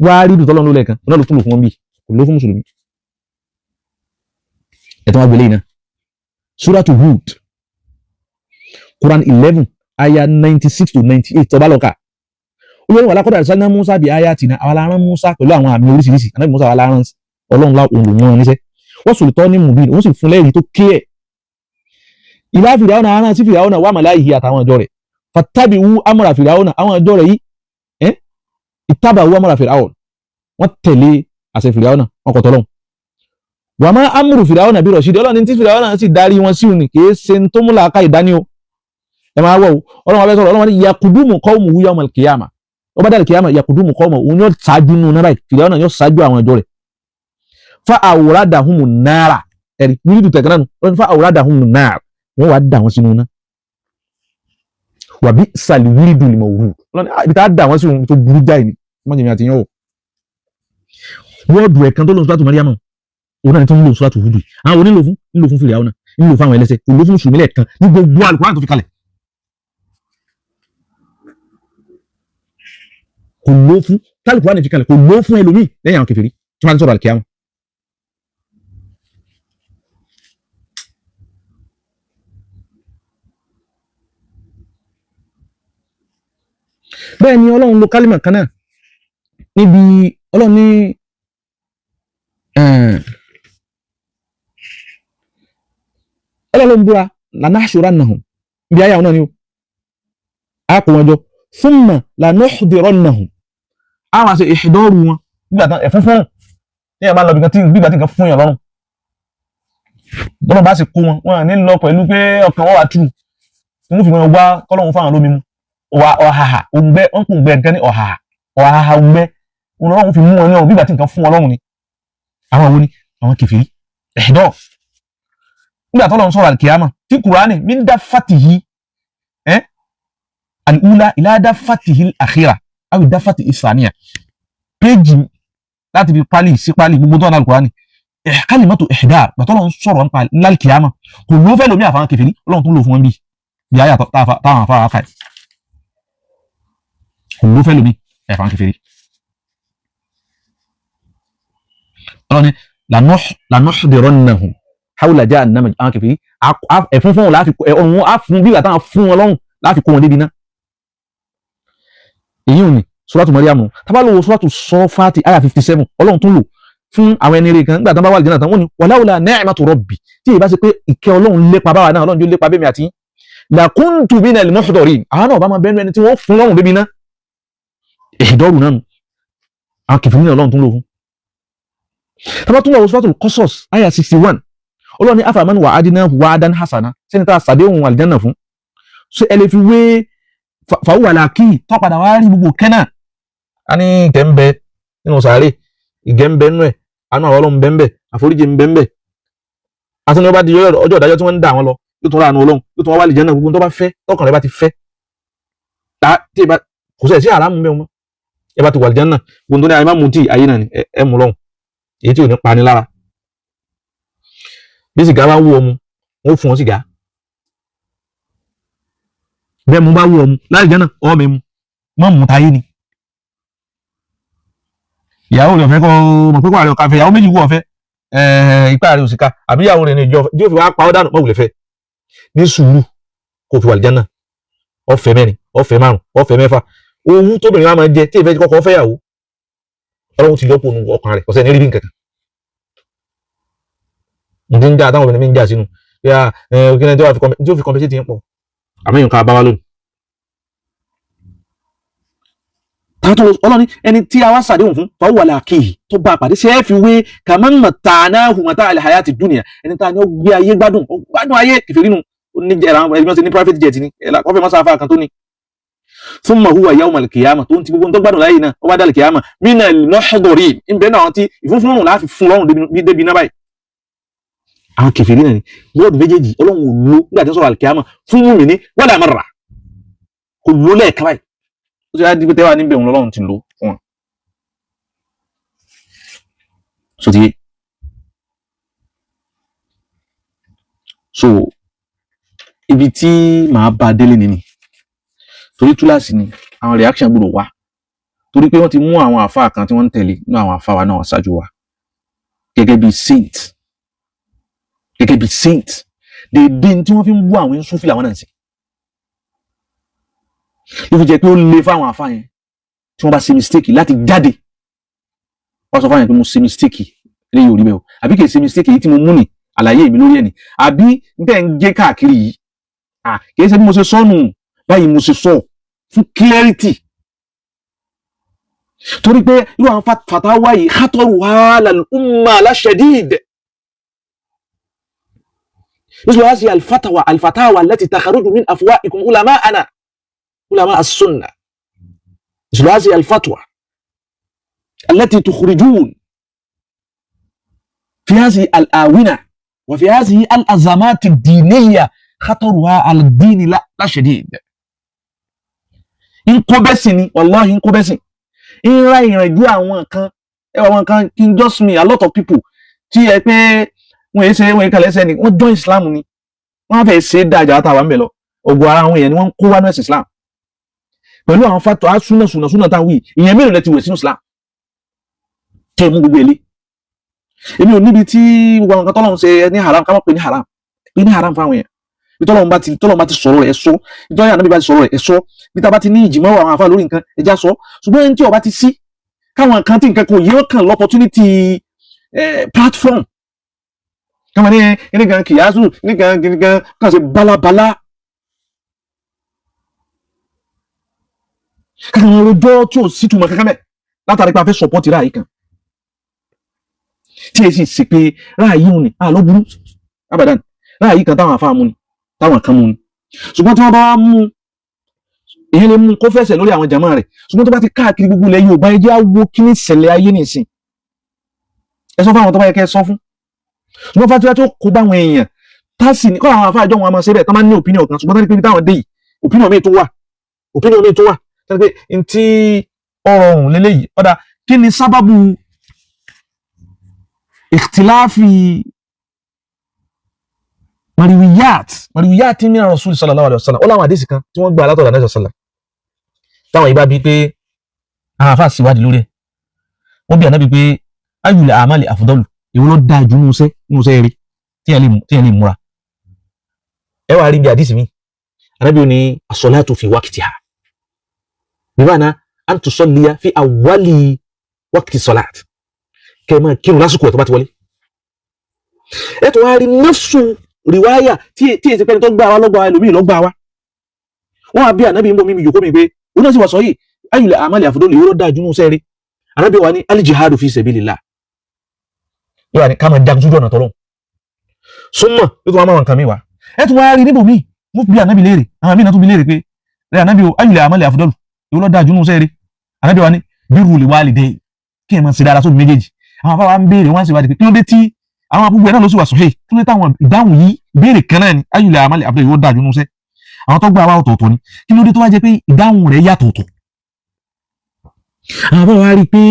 Wá rí dùtọ́ lọ́nà lẹ́ẹ̀kan ọ̀nà ló tún lò fún wọn bí kò ló fún mùsùlùmí. Ẹ̀tọ́ wa gbélé iná Suratu Hud, Quran 11 aya 96 to 98, tọba lọ́ka olórí wà lákọ́dà sani Musa bí aya tìǹà, àwọn aláran Musa pẹ̀lú àwọn àmì oríṣiríṣi. Ànábì Musa aláran Ọlọ́run lá òun lòun níṣẹ́ wọ́n sòlùtọ́ ní mùbí, òun sì fún lẹ́rìí tó kí ẹ̀ ìlà Fìràwọ̀nà aràn sí Fìràwọ̀nà wà màláìhì àtàwọn ìjọ rẹ̀ fatabi wu amúra Fìràwọ̀nà, àwọn ìjọ rẹ̀ yìí ẹ́ ìtàbà wu amúra Fìràwọ̀nà, wọ́n tẹ̀lé àṣẹ Fìràwọ̀nà, wọn kò tọ́lọ́hun. Wà má amúrù Fìràwọ̀nà bí rọ̀ṣídìí, Ọlọ́run ní tí Fìràwọ̀nà sì darí wọn sí òní kì í ṣe tó múlà ká ìdání o. Ẹ máa wọ̀ o, Ọlọ́run abẹ́ sọ̀rọ̀, Ọlọ́run ní yakudumu qawmuhu yawmal qiyamah, ọba dàlẹ̀ kìyàmà yakudumu qawmuhu, òun yóò ṣáájú nù náírà, Fìràwọ̀nà yóò ṣáájú àwọn ìjọ rẹ̀. Fa awradahumu nara, ẹ̀rí wíìlì tẹ̀kẹ́ náà nù, fa awradahumu nara, wọ́n wàá dà wọ́n sínú iná. Wàbí sàlì wíìlì lè mọ̀ òwú, Ọlọ́run ibi tá a dà wọ́n sínú tó burú jáì ni wọ́n jẹ̀mí àti yẹn o. Wọ́ọ̀dù ẹ̀kan tó lọ sọ́tù Mariam, òun náà ni tó ń lò sọ́tù Húdù, àwọn onílò fún ńlò fún Fìràwọ̀nà, ńlò fún àwọn ẹlẹ́sẹ̀, kò ló fún mùsùlùmí lẹ́ẹ̀kan ní gbogbo Al-Qur'an tó fi kalẹ̀. Kò ló fún tálùkùránì fi kalẹ̀, kò ló fún ẹlòmíì lẹ́yìn àwọn kèfèrí tí wọ́n ti sọ̀rọ̀ àlùkìyámà. Bẹ́ẹ̀ ni Ọlọ́run lo kálímà kan náà níbi Ọlọ́run ní Ọlọ́run ló ń búra lanahshurannahum, ibi ayé àwọn náà ni ó a kó wọn jọ, thumma lanuhdirannahum, a máa ṣe ìṣìdọ́rù wọn nígbà tán ẹ̀fún fún ní ẹ̀ máa lọ bí gbígbà tí nǹkan fún yàn lọ́rùn bọ́lá bá sì kó wọn, wọn ní lọ pẹ̀lú pé ọkàn wọn wà tù tí wọ́n fi wọn wá kọ́lọ́hún fáwọn lómi mu ọ̀hàhà òǹgbẹ, wọn kò gbẹ gan ní ọ̀hàhà ọ̀hàhà òǹgbẹ Ọlọ́run fi mú wọn ní ọ̀run gbígbà tí nǹkan fún wọn lọ́rùn ni. Àwọn wo ni àwọn kèfèrí ẹ̀dọ́ nígbà tó lọ́n sọ̀rọ̀ àlùkìyàmà tí Kùránì min dafatihi al-ula ila dafatihi al-akhira awi dafati isaniya, péjì láti fi pálí sí pálí gbogbo tó wà ní Al-Kùránì, kalimatu ihdar, gbàtọ́ lọ́n sọ̀rọ̀ nípa lálùkìyàmà kò ló fẹ́ lómi àfahàn kèfèrí, Ọlọ́run tó lò fún wọn bí bí ayé táwọn afárá kà kò ló fẹ́ lómi àfahàn kèfèrí. Ọlọ́run ní lanuhdirannahum hawla jahannama, àwọn kèfèrí ẹ̀fún fún wọn láti ọ̀run á fún bí ìgbà táwọn fún wọn lọ́rùn láti kó wọn débi náà. Èyí ò ní suratu Mariamu, tábàlówó suratu Sọ́fàtì àyà 57, Ọlọ́run tún lò fún àwọn ẹni rẹ̀ kan nígbà tán bá wà lìjánà tán, wọ́n ní wàláwùlà ni'matu rabbi, tí ìbá ṣe pé ìkẹ́ Ọlọ́run lépa báwa náà, Ọlọ́run yóò lépa bẹ́mi àti lakuntu minal muhdarin, àwọn náà bá máa bẹ́nu ẹni tí wọ́n fún lọ́rùn débi náà. Ìdọ́rù náà nù àwọn kèfèrí náà Ọlọ́run tún lò fún. Tábà tún wà wọ suratul Qasas àyà 61, Ọlọ́run ní afaman wa'adnahu wa'dan hasana, sẹ́ni tá a sàdéhùn àlìjánà fún ṣé ẹ lè fi wé fàwùwà làákì tó padà wá rí gbogbo kẹ́nà. A ní ìkẹ́ ń bẹ nínú sàárè, ìgẹ́ ń bẹ nínú ẹ̀, àánú àwọn Ọlọ́run ń bẹ ń bẹ, àforíjì ń bẹ ń bẹ. Àti ní wọ́n bá di ọjọ́ ìdájọ́ tí wọ́n ń dà wọ́n lọ, yóò tún ra àánú Ọlọ́run, yóò tún wá wà lìjánà, gbogbo tó bá fẹ́ tọkàn rẹ bá ti fẹ́ kò sẹ̀ sí àràmù bẹ́ẹ̀ mọ́. Ẹ bá ti wà lìjánà, gbogbo tó ní ayé má mutí ayé náà ni ẹ mú lọ́hùn èyí tí ò ní pani lára. Bí sìgá bá wú ọmu, wọn ó fún ọ sìgá. Bẹ́ẹ̀ mo bá wú ọmu láì jẹ́ náà ọ mi mu mọ́ mu táyé ni. Ìyàwó rẹ̀ ọ̀fẹ́ kọ́ mọ̀ pé kó àrẹ ọ̀ka fẹ́ ìyàwó méjì wú ọ̀fẹ́ ipá rẹ̀ òsìka àbí ìyàwó rẹ̀ ní ìjọ tí ó fi wá pa ọ́ dànù mọ́ wùlẹ̀ fẹ́ ní sùúrù kó fi wà lìjẹ́ náà, ọ̀fẹ́ mẹ́rin, ọ̀fẹ́ márùn, ọ̀fẹ́ mẹ́fà, owó tóbìnrin wa máa jẹ tí ìfẹ́ kọ́kọ́ fẹ́ yàwó, Ọlọ́run ti yọpọ̀ nù ọkàn rẹ̀ kọ́sẹ́ ní rí bí nǹkan kan. Ǹdí ń jà táwọn obìnrin mi ń jà sínú yà ẹ kí ni tí ó fi compensate yẹn pọ̀ àmọ́ èèyàn ká bá wa lónìí. Tààtọ̀ Ọlọ́ni ẹni tí a wá sàdéhùn fún fàwọ́ làákìyì tó bá a pàdé ṣe é fi wé kàmán mata'nahu mata'a al-hayati dunya, ẹni tá a ní ó gbé ayé gbádùn, ó gbádùn ayé kìfìrí nù, ó ní jẹ́ ẹ̀rọ ẹni ní private jet ni wọ́n fẹ́ mọ́ sáfà kan tó ní. Thumma huwa yawma al-qiyamah, tó ń ti gbogbo tó gbádùn láyé náà ó bá dá al-qiyamah minal muhdarin, ń bẹ́ẹ̀ náà tí ìfúnfún láti fún lọ́rùn débi náà báyìí. Àwọn kèfèrí náà ni wọ́ọ̀dù méjèèjì Ọlọ́run ò lò nígbà tí ń sọ̀rọ̀ al-qiyamah fún mùmínì wala marra, kò lò lẹ́ẹ̀kan báyìí. Ó ti wá di pé tẹ́wà níbẹ̀ òun lọ́lọ́run ti lò fún wọn. So ti yé. So ibi tí màá bá a délé nìyí, torí túláàsì ni àwọn reaction gbọ́dọ̀ wá, torí pé wọ́n ti mú àwọn àfáà kan tí wọ́n ń tẹ̀lé nínú àwọn àfáà wa náà ṣáájú wa gẹ́gẹ́ bí saint, gẹ́gẹ́ bí saint dèdè tí wọ́n fi ń bú àwọn Súfì làwọn náà ń sìn. Ló fi jẹ́ pé ó le fáwọn àfáà yẹn tí wọ́n bá ṣe mistake láti jáde wọ́n sọ fáwọn yẹn pé mo ṣe mistake eléyìí ò rí bẹ́ẹ̀ o, àbí kì í ṣe mistake èyí tí mo mú ni àlàyé mi lórí ẹ̀ ni, àbí n tẹ́ ń gé káàkiri yìí, kì í ṣe bí mo ṣe sọnù báyìí mo ṣe sọ fún clarity. Torí pé irú àwọn fatawa yìí khataru ala al-umma la shadid, مثل هذه الفتوى الفتاوى التي تخرج من أفواهكم علماءنا علماء السنة، مثل هذه الفتوى التي تخرجون في هذه الآونة وفي هذه الأزمات الدينية خطرها على الدين لا شديد. ń kó bẹ́sìn ni, wallahi ń kó bẹ́sìn, ń ra ìrìnàjò àwọn kan, ẹ wà àwọn kan kí n just me a lot of people tí ẹ pé wọ́n yé ṣe wọ́n yé kalẹ̀ ẹsẹ̀ ni wọ́n join Islam ni wọ́n fẹ́ ṣe é dájà àtàwọn àmì lọ ògùn ara àwọn èèyàn ni wọ́n ń kó wá ní ẹ̀sìn Islam pẹ̀lú àwọn fatwa súnà súnà súnà táwọn yìí. Ìyẹn mélòó lẹ ti wẹ̀ sínú Islam tẹ́ ẹ mú gbogbo èlé? Èmi ò níbi tí gbogbo àwọn kan tọ́lọ́run ṣe ní haram ká má pè ní haram, pè ní haram fáwọn èèyàn. Bí tọ́lọ́run bá ti sọ̀rọ̀ rẹ̀ ẹ sọ, bí tọ́lọ́run ànábì bá ti sọ̀rọ̀ rẹ̀ ẹ sọ, bí tá a bá ti ní ìjìmọ̀ àwọn àfa lórí nǹkan ẹ já sọ. Ṣùgbọ́n ẹni tí ó bá ti sí káwọn kan tí nǹkan kò yẹ kàn l'opportunity platform káwọn ní ẹni kan kìyàsù ní kan kìnìkan kan ṣe bálabàlá káwọn rojọ́ tí ò sí túmọ̀ kankan mẹ́ látàrí pé a fẹ́ support ráàyè kan tí èsì sì pé ráàyè òun ni àlọ́ burú abadan ráàyè kan táwọn afáà mú ni táwọn kan mú ni. Ṣùgbọ́n tí wọ́n bá wá mú èyí lè mú kó fẹsẹ̀ lórí àwọn jàmáà rẹ̀, ṣùgbọ́n tó bá ti káàkiri gbogbo ilẹ̀ Yorùbá, ẹ jẹ́ á wo kí ní ìṣẹ̀lẹ̀ ayé nìsín. Ẹ sọ fún àwọn tó bá yẹ kẹ́ ẹ sọ fún. Ṣùgbọ́n fatiwa tó kó báwọn èèyàn tásì ní kọ́ àwọn afáàjọ wọn a máa ṣe bẹ́ẹ̀ tó máa ń ní opinion kan, ṣùgbọ́n tó ní pé ibi táwọn dé yìí opinion míì tó wà, opinion míì tó wà tó ní pé n tí ọ̀rọ̀ ọ̀hún lélẹ́yìí ọ̀dà kí ni sábàbù ìtìláàfì mariwiyat mariwiyat min rasul sallallahu alaihi wasallam. Ó láwọn àdéhìí kan tí wọ́n gbà látọ̀dọ̀ Ànábì sallam táwọn yìí bá bí pé àwọn àfáà síwádìí lórí ẹ̀, wọ́n bí Ànábì pé ayyul a'mali afdalu, èwo ló dáa jù nínú iṣẹ́ eré tí yẹn lè múra. Ẹ wàá rí bí àdìsí mi Ànábì ó ní as-salatu fi waqtiha, bima'na an tusalliya fi awwali waqti salat, kẹ́ ẹ máa kírun lásìkò ẹ̀ tó bá ti wọlé. Ẹ tó wá rí nafsu riwaya tí èsì pẹ́ni tó gbà wá lọ́gbà ẹlòmíì lọ́gbà wá, wọ́n á bí Ànábì ń bọ̀ mímí yòókù mi pé òun náà sì wà sọ yìí ayyul a'mali afdalu, èwo ló dáa jù nínú iṣẹ́ eré. Ànábì wa ní al-jihadu fi sabilillah, yóò wá ní ká máa jagun sójú ọ̀nà tọ́lọ́hun súnmọ́ yóò tún wá máa nǹkan mi wá. Ẹ tún wá rí níbò míì wọ́n bí Ànábì léèrè, àwọn míì náà tún bí léèrè pé rẹ Ànábì o ayyul a'mali afdalu, èwo ló dáa jù nínú iṣẹ́ eré. Ànábì wa ní birrul walidayn, kí ẹ máa ṣe dáadáa sóbi méjèèjì. Àwọn afáwa ń béèrè wọ́n sì wá di pé kí ló dé tí àwọn abúgbò ẹ̀ náà ló sì wà sọ̀hẹ́, kí ló dé táwọn ìdáhùn yìí ìbéèrè kan náà ni ayyul a'mali afdalu, èwo ló dáa jù nínú iṣẹ́, àwọn tó gbà wá ọ̀tọ̀ọ̀tọ̀ ni, kí ló dé tó wá jẹ́ pé ìdáhùn rẹ̀ yàtọ̀ọ̀tọ̀. Àwọn afáwa rí i pé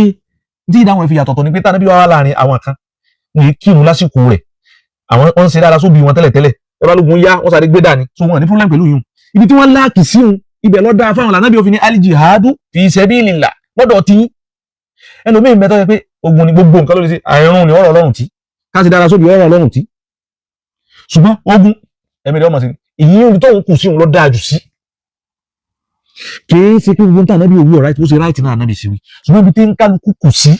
tí ìdáhùn ẹ̀ fi yàtọ̀ọ̀tọ̀ ni pé tànàbí wà láàrin àwọn kan wọn yìí kírun lásìkò rẹ̀, àwọn wọn ń ṣe dáadáa sóbi wọn tẹ́lẹ̀tẹ́lẹ̀, ẹ bá lógun yá wọn sáré gbé dání, so wọn ní problem pẹ̀lú yìí. Ibi tí wọ́n láàkì sí wọn ibẹ̀ lọ́dọ̀ afáwọn lànà bí òfin ní alijihadu fi sabilillah lọ́dọ̀ tí ẹlòmíín bẹ́ẹ̀ tó yẹ pé ogun ni gbogbo nǹkan ló lè ṣe, àìrùn ni ọ̀rọ̀ Ọlọ́run tí ká sì dára sóbi ọ̀rọ̀ Ọlọ́run tí, ṣùgbọ́n ogun ẹ̀mí rẹ̀ ọmọ sí ìyín omi tóun kù sí òun lọ dáa jù sí. Kìí ṣe pé gbogbo nǹkan ànábì òwúrọ̀ right bó ṣe right náà ànábì sí wí, ṣùgbọ́n ibi tí ń kálukú kù sí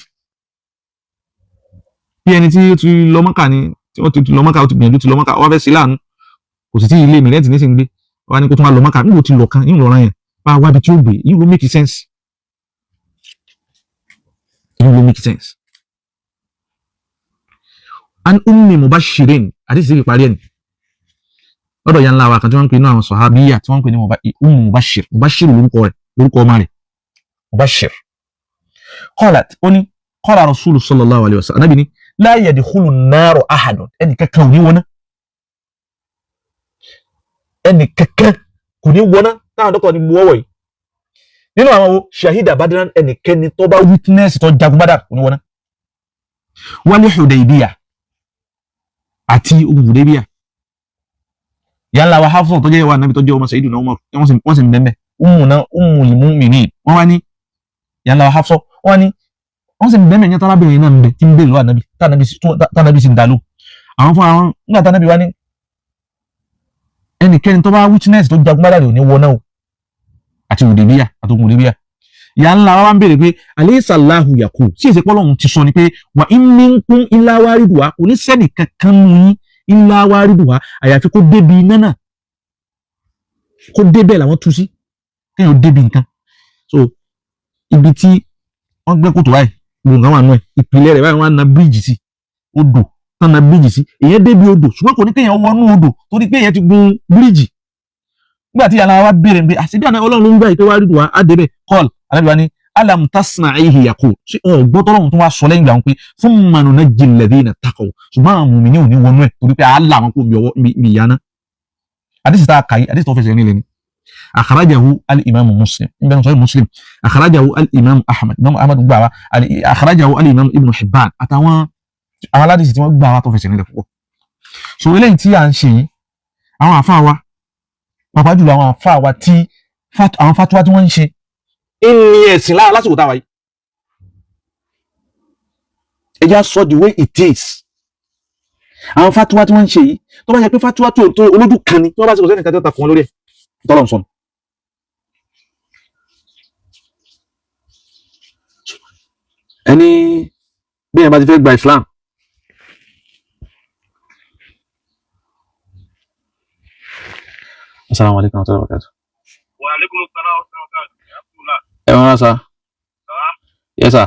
bí ẹni tí ó ti lọ Mọ́kà ni, tí wọ́n ti lọ Mọ́kà, ó ti gbìyànjú ti lọ Mọ́kà, ó wá fẹ́ sí láàánú, kò sì tí ilé mi rẹ́ǹtì nísìnyí gbé wá ní kó tún wá lọ Mọ́kà níbo ti lọ kan yín lọ́ra yẹn bá wá ibi tí ó gbé yín ló make sense, yín ló make sense. An ummi mubashirin àti sì parí ẹ̀ ní lọ́dọ̀ ya ńlá wa kan tí wọ́n ń pè ní àwọn sọ̀hábíyà tí wọ́n ń pè ní ummu mubashir, mubashir lórúkọ rẹ̀, lórúkọ ọmọ rẹ̀ mubashir. Qalat, ó ní qala rasulu sallallahu alayhi wa sallam, anábì ní la yadkhulu an-nara ahadun, ẹnì kankan ò ní wọná, ẹnì kankan kò ní wọná. Táwọn dọ́kítọ̀ ní gbowó yìí Nínú àwọn wo shahida badran, ẹnikẹ́ni tó bá witness tó jagun Badar kò ní wọná. Wal Hudaybiyah, àti ogun Hudaybiyah. Yàrá wa Hafsa tó jẹ́ ìwà nàbí tó jẹ́ ọmọ Sayyidina Umar, wọ́n sì ń bẹ́ẹ̀ ummuna ummul mu'minin. Wọ́n wá ní yàrá wa Hafsa, wọ́n ní wọ́n sì ń bẹ́ẹ̀ yẹn tárábìnrin náà ń bẹ tí ń bèèrè lọ́wọ́ ànábì, tánàbí sì ń dàlú àwọn fún àwọn nígbà tánàbí wá ní ẹnikẹ́ni tó bá witness tó jagun Badar ò ní wọ náà o, àti Hudaybiyah, àti ogun Hudaybiyah. Ìyá ńlá wa ń béèrè pé alaysa Allahu yaqul, sí èsì pọ́lọ́hún ti sọ ni pé wa in minkum illa wariduha, kò ní sẹ́nì kankan nù yín illa wariduha, àyàfi kó débi iná náà, kó débẹ̀ làwọn tú sí kéèyàn débi nǹkan. So ibi tí wọ́n gbẹ́ kòtò báyìí, gbogbo nǹkan wà nù ẹ̀, ìpìlẹ̀ rẹ̀ báyìí, wọ́n á na bíríìjì sí odò tán, na bíríìjì sí, èyàn débi odò, ṣùgbọ́n kò ní kéèyàn wọnú odò torí pé èyàn ti gun bíríìjì. Nígbà tí yàrá wa béèrè pé àṣìbí àná Ọlọ́run ló ń gbà yìí pé wá rí wá á débẹ̀ kọ́ọ̀lù, ànábì wa ní alam tasma'ihi yaqul, ṣé ọ̀ gbọ́ tọ́lọ́run tó wá sọ lẹ́yìn ìgbà wọn pé thumma nunajji alladhina taqaw, ṣùgbọ́n àwọn mùmínì ò ní wọnú ẹ̀ torí pé àálà wọn kò bí ọwọ́ bí ìyá náà. Àdìsí tá a kà yìí, àdìsí tó fẹsẹ̀ nílẹ̀ ni. Akhrajahu al-imam Muslim, nbẹ sọ Muslim, akhrajahu al-imam Ahmad, imam Ahmad gbà wá, akhrajahu al-imam Ibn Hibban, àtàwọn àwọn aládìsí tí wọ́n gbà wá tó fẹsẹ̀ nílẹ̀ púpọ̀. So eléyìí tí à ń ṣe yìí, àwọn àfáà wa, pàápàá jùlọ àwọn àfáà wa tí àwọn fatuwa tí wọ́n ń ṣe ìní ẹ̀sìn lára lásìkò táwa yìí, ẹ jẹ́ á sọ the way it is. Àwọn fatuwa tí wọ́n ń ṣe yìí, tó bá yẹ pé fatuwa tó olójú kan ni tí wọ́n bá ṣe, kò sẹ́nìkan tí ó ta fún wọn lórí ẹ̀ tọ́lọ̀ ń sọnù. Ẹni bí ẹ bá ti fẹ́ gba Islam, Assalamu alaikum wa rahmatullahi wa barakatuh. Wa alaikum assalam wa rahmatullahi. Ẹ wọn rán sa. Yes sir,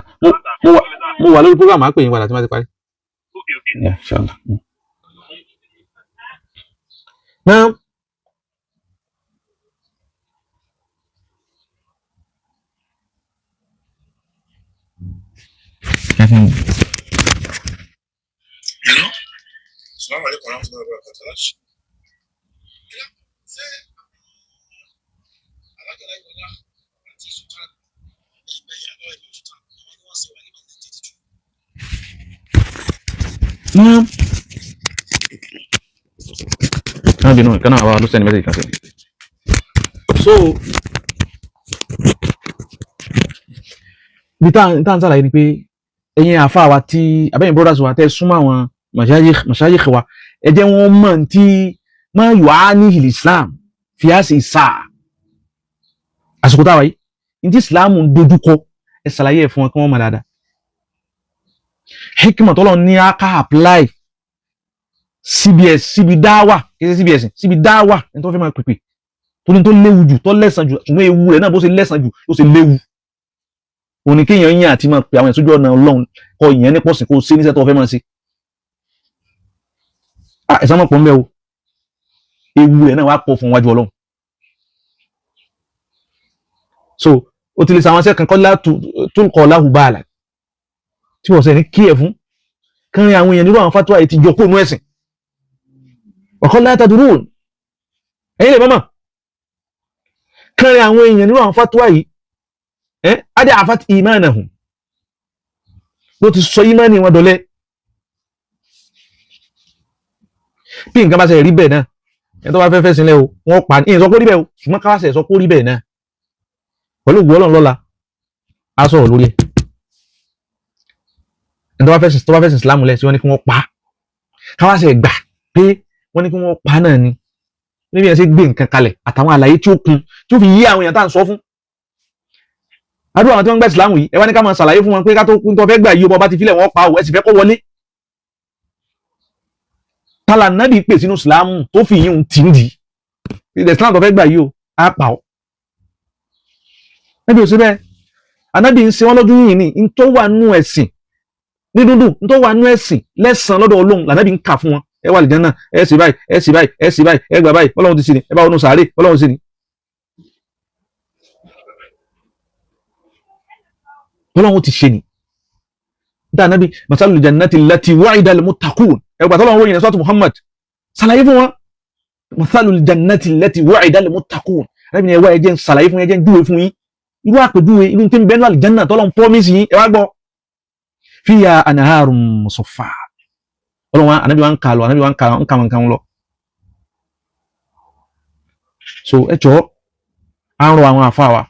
mo wà lórí program, àá pè yín padà tí wọ́n ti parí. Okay, okay. Yeah, inshallah. Now, Hello. Assalamu alaikum wa rahmatullahi wa barakatuh. Now, náà bínú ìkànnà àwa ló sẹ́ni mẹ́sẹ̀jì kan sí mi. So, ibi tá à ń sàlàyé ni pé ẹ̀yin àáfàá wa tí abẹ́yìn brothers wa tẹ́ súnmọ́ àwọn mashayikh wa, ẹ jẹ́ wọ́n mọ̀ tí ma yu'ani Islam fi á sì sà àsìkò táwa yìí ní tí Islam ń dojúkọ, ẹ ṣàlàyé ẹ̀ fún wọn kí wọ́n mọ̀ dáadáa. Hikma tọ́lọ̀ ní a ká apply CBS síbi dáwà, kì í ṣe CBS síbi dáwà, ẹni tó fẹ́ máa pèpè tó ní tó léwu jù, tó lẹ́sàn jù, ṣùgbọ́n ewu rẹ̀ náà bó ṣe lẹ́sàn jù ló ṣe léwu. Òun ni kéèyàn yín àti máa pè àwọn ìṣojú ọ̀nà Ọlọ́run kọ ìyẹn ní pọ̀sìn kó ṣe níṣẹ́ tó fẹ́ máa ṣe. Ẹ̀sán mọ̀ pọ̀ ń bẹ́ o, ewu rẹ̀ náà wá pọ̀ fún wájú Ọlọ́run. So o ti lè sàwọn iṣẹ́ kan kọ́ látúnkọ̀ láhùbáàlà tí wọ́n sẹ́ ní kí ẹ̀ fún kẹrin àwọn èèyàn nírú àwọn fatuwa yìí ti jọ kó nú ẹ̀sìn ọ̀kọ́ látàdúró ẹ̀yìn lè mọ́mọ́ kẹrin àwọn èèyàn nírú àwọn fatuwa yìí ẹ́ adé àfat ìmánahùn ló ti sọ ìmánì wọn dọ̀lẹ́. Bí nǹkan bá ṣe rí bẹ́ẹ̀ náà, ẹni tó bá fẹ́ fẹ́ sílẹ̀ o, wọ́n pa ní ìsọ kó rí bẹ́ẹ̀ o, ṣùgbọ́n káwá ṣe sọ kó rí bẹ́ẹ̀ náà pẹ̀lú ògùn Ọlọ́run lọ́la á sọ̀rọ̀ lórí ẹ̀. Ẹni tó bá fẹ́ sìn Islam lẹ̀ sí wọ́n ní kí wọ́n pa á, káwá ṣe gbà pé wọ́n ní kí wọ́n pa á náà ni níbi yẹn ṣe gbé nǹkan kalẹ̀ àtàwọn àlàyé tí ó kún tí ó fi yí àwọn èèyàn tá à ń sọ fún. Àdúrà àwọn tí wọ́n ń gbà Islam yìí, ẹ wá ní ká máa ṣàlàyé fún wọn pé ká tó kún tó fẹ́ gbà yí o, bá ti filẹ̀ wọ́n pa o, ẹ sì fẹ́ kó wọlé. Tálà nábì pè sínú Islam tó fi yín tì ń di ilẹ̀ Islam tó fẹ́ gbà yí o, á pa ọ́. Nábì ò sí bẹ́ẹ̀, ànábì ń ṣe wọ́n lọ́dún yìí ni ń tó wà nú ẹ̀sìn ní dúndùn, ń tó wà nú ẹ̀sìn lẹ́sàn-án lọ́dọ̀ Ọlọ́run lànábì ń kà fún wọn. Ẹ wà lìjánná, ẹ sì báyìí, ẹ sì báyìí, ẹ sì báyìí, ẹ gbà báyìí, Ọlọ́run ti sì ní, ẹ bá wọnú sàárè, Ọlọ́run sì ní. Ọlọ́run ti ṣe ni níta ànábì masalul jannati allati wa'ida al-muttaqun, ẹ gbà tọ́lọ́run ròyìn sọ́tù Muhammad ṣàlàyé fún wọn masalul jannati allati wa'ida al-muttaqun, ànábì ni ẹ wá, ẹ jẹ́ ń ṣàlàyé fún yín, ẹ jẹ́ ń júwe fún yín Irú àpèjúwe irú tí ń bẹ́ẹ̀ ní àlìjánná tọ́lọ́run promise yín, ẹ wá gbọ́. Fiya anharun musaffa. Ọlọ́run wa, anabi wa ń kà lọ, anabi wa ń kà ń kà wọn kan lọ. So ẹ jọ̀ọ́, à ń rọ àwọn àfa wa,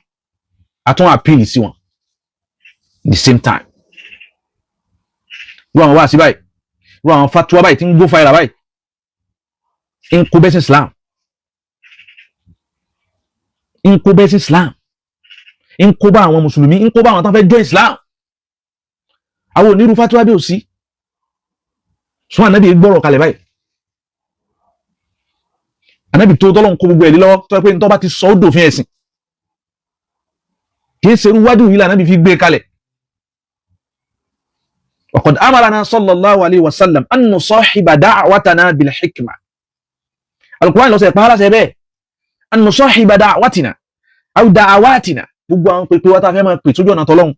a tún appeal sí wọn the same time. Irú àwọn wáàsí báyìí, irú àwọn fatuwa báyìí tí ń gbó fàyàrà báyìí, ń kó bẹ́sẹ̀ Islam, ń kó bẹ́sẹ̀ Islam, ń kó bá àwọn mùsùlùmí, ń kó bá àwọn tó fẹ́ join Islam. Àwọn onírú fatuwa bí ò sí sún. Ànábì gbọ́rọ̀ kalẹ̀ báyìí, ànábì tó tọ́lọ́ ń kó gbogbo ẹ̀ lé lọ́wọ́, tó yẹ pé nítorí bá ti sọ ó dòfin ẹ̀sìn, kì í ṣerú wájú yìí lànàbì fi gbé kalẹ̀. وقد أمرنا صلى الله عليه وسلم أن نصاحب دعوتنا بالحكمة. Al-Qur'an ló sọ ìpá aláṣẹ bẹ́ẹ̀, أن نصاحب دعوتنا أو دعواتنا, gbogbo àwọn pèpè wa tá a fẹ́ máa pè sójú ọ̀nà tọ́lọ́hun,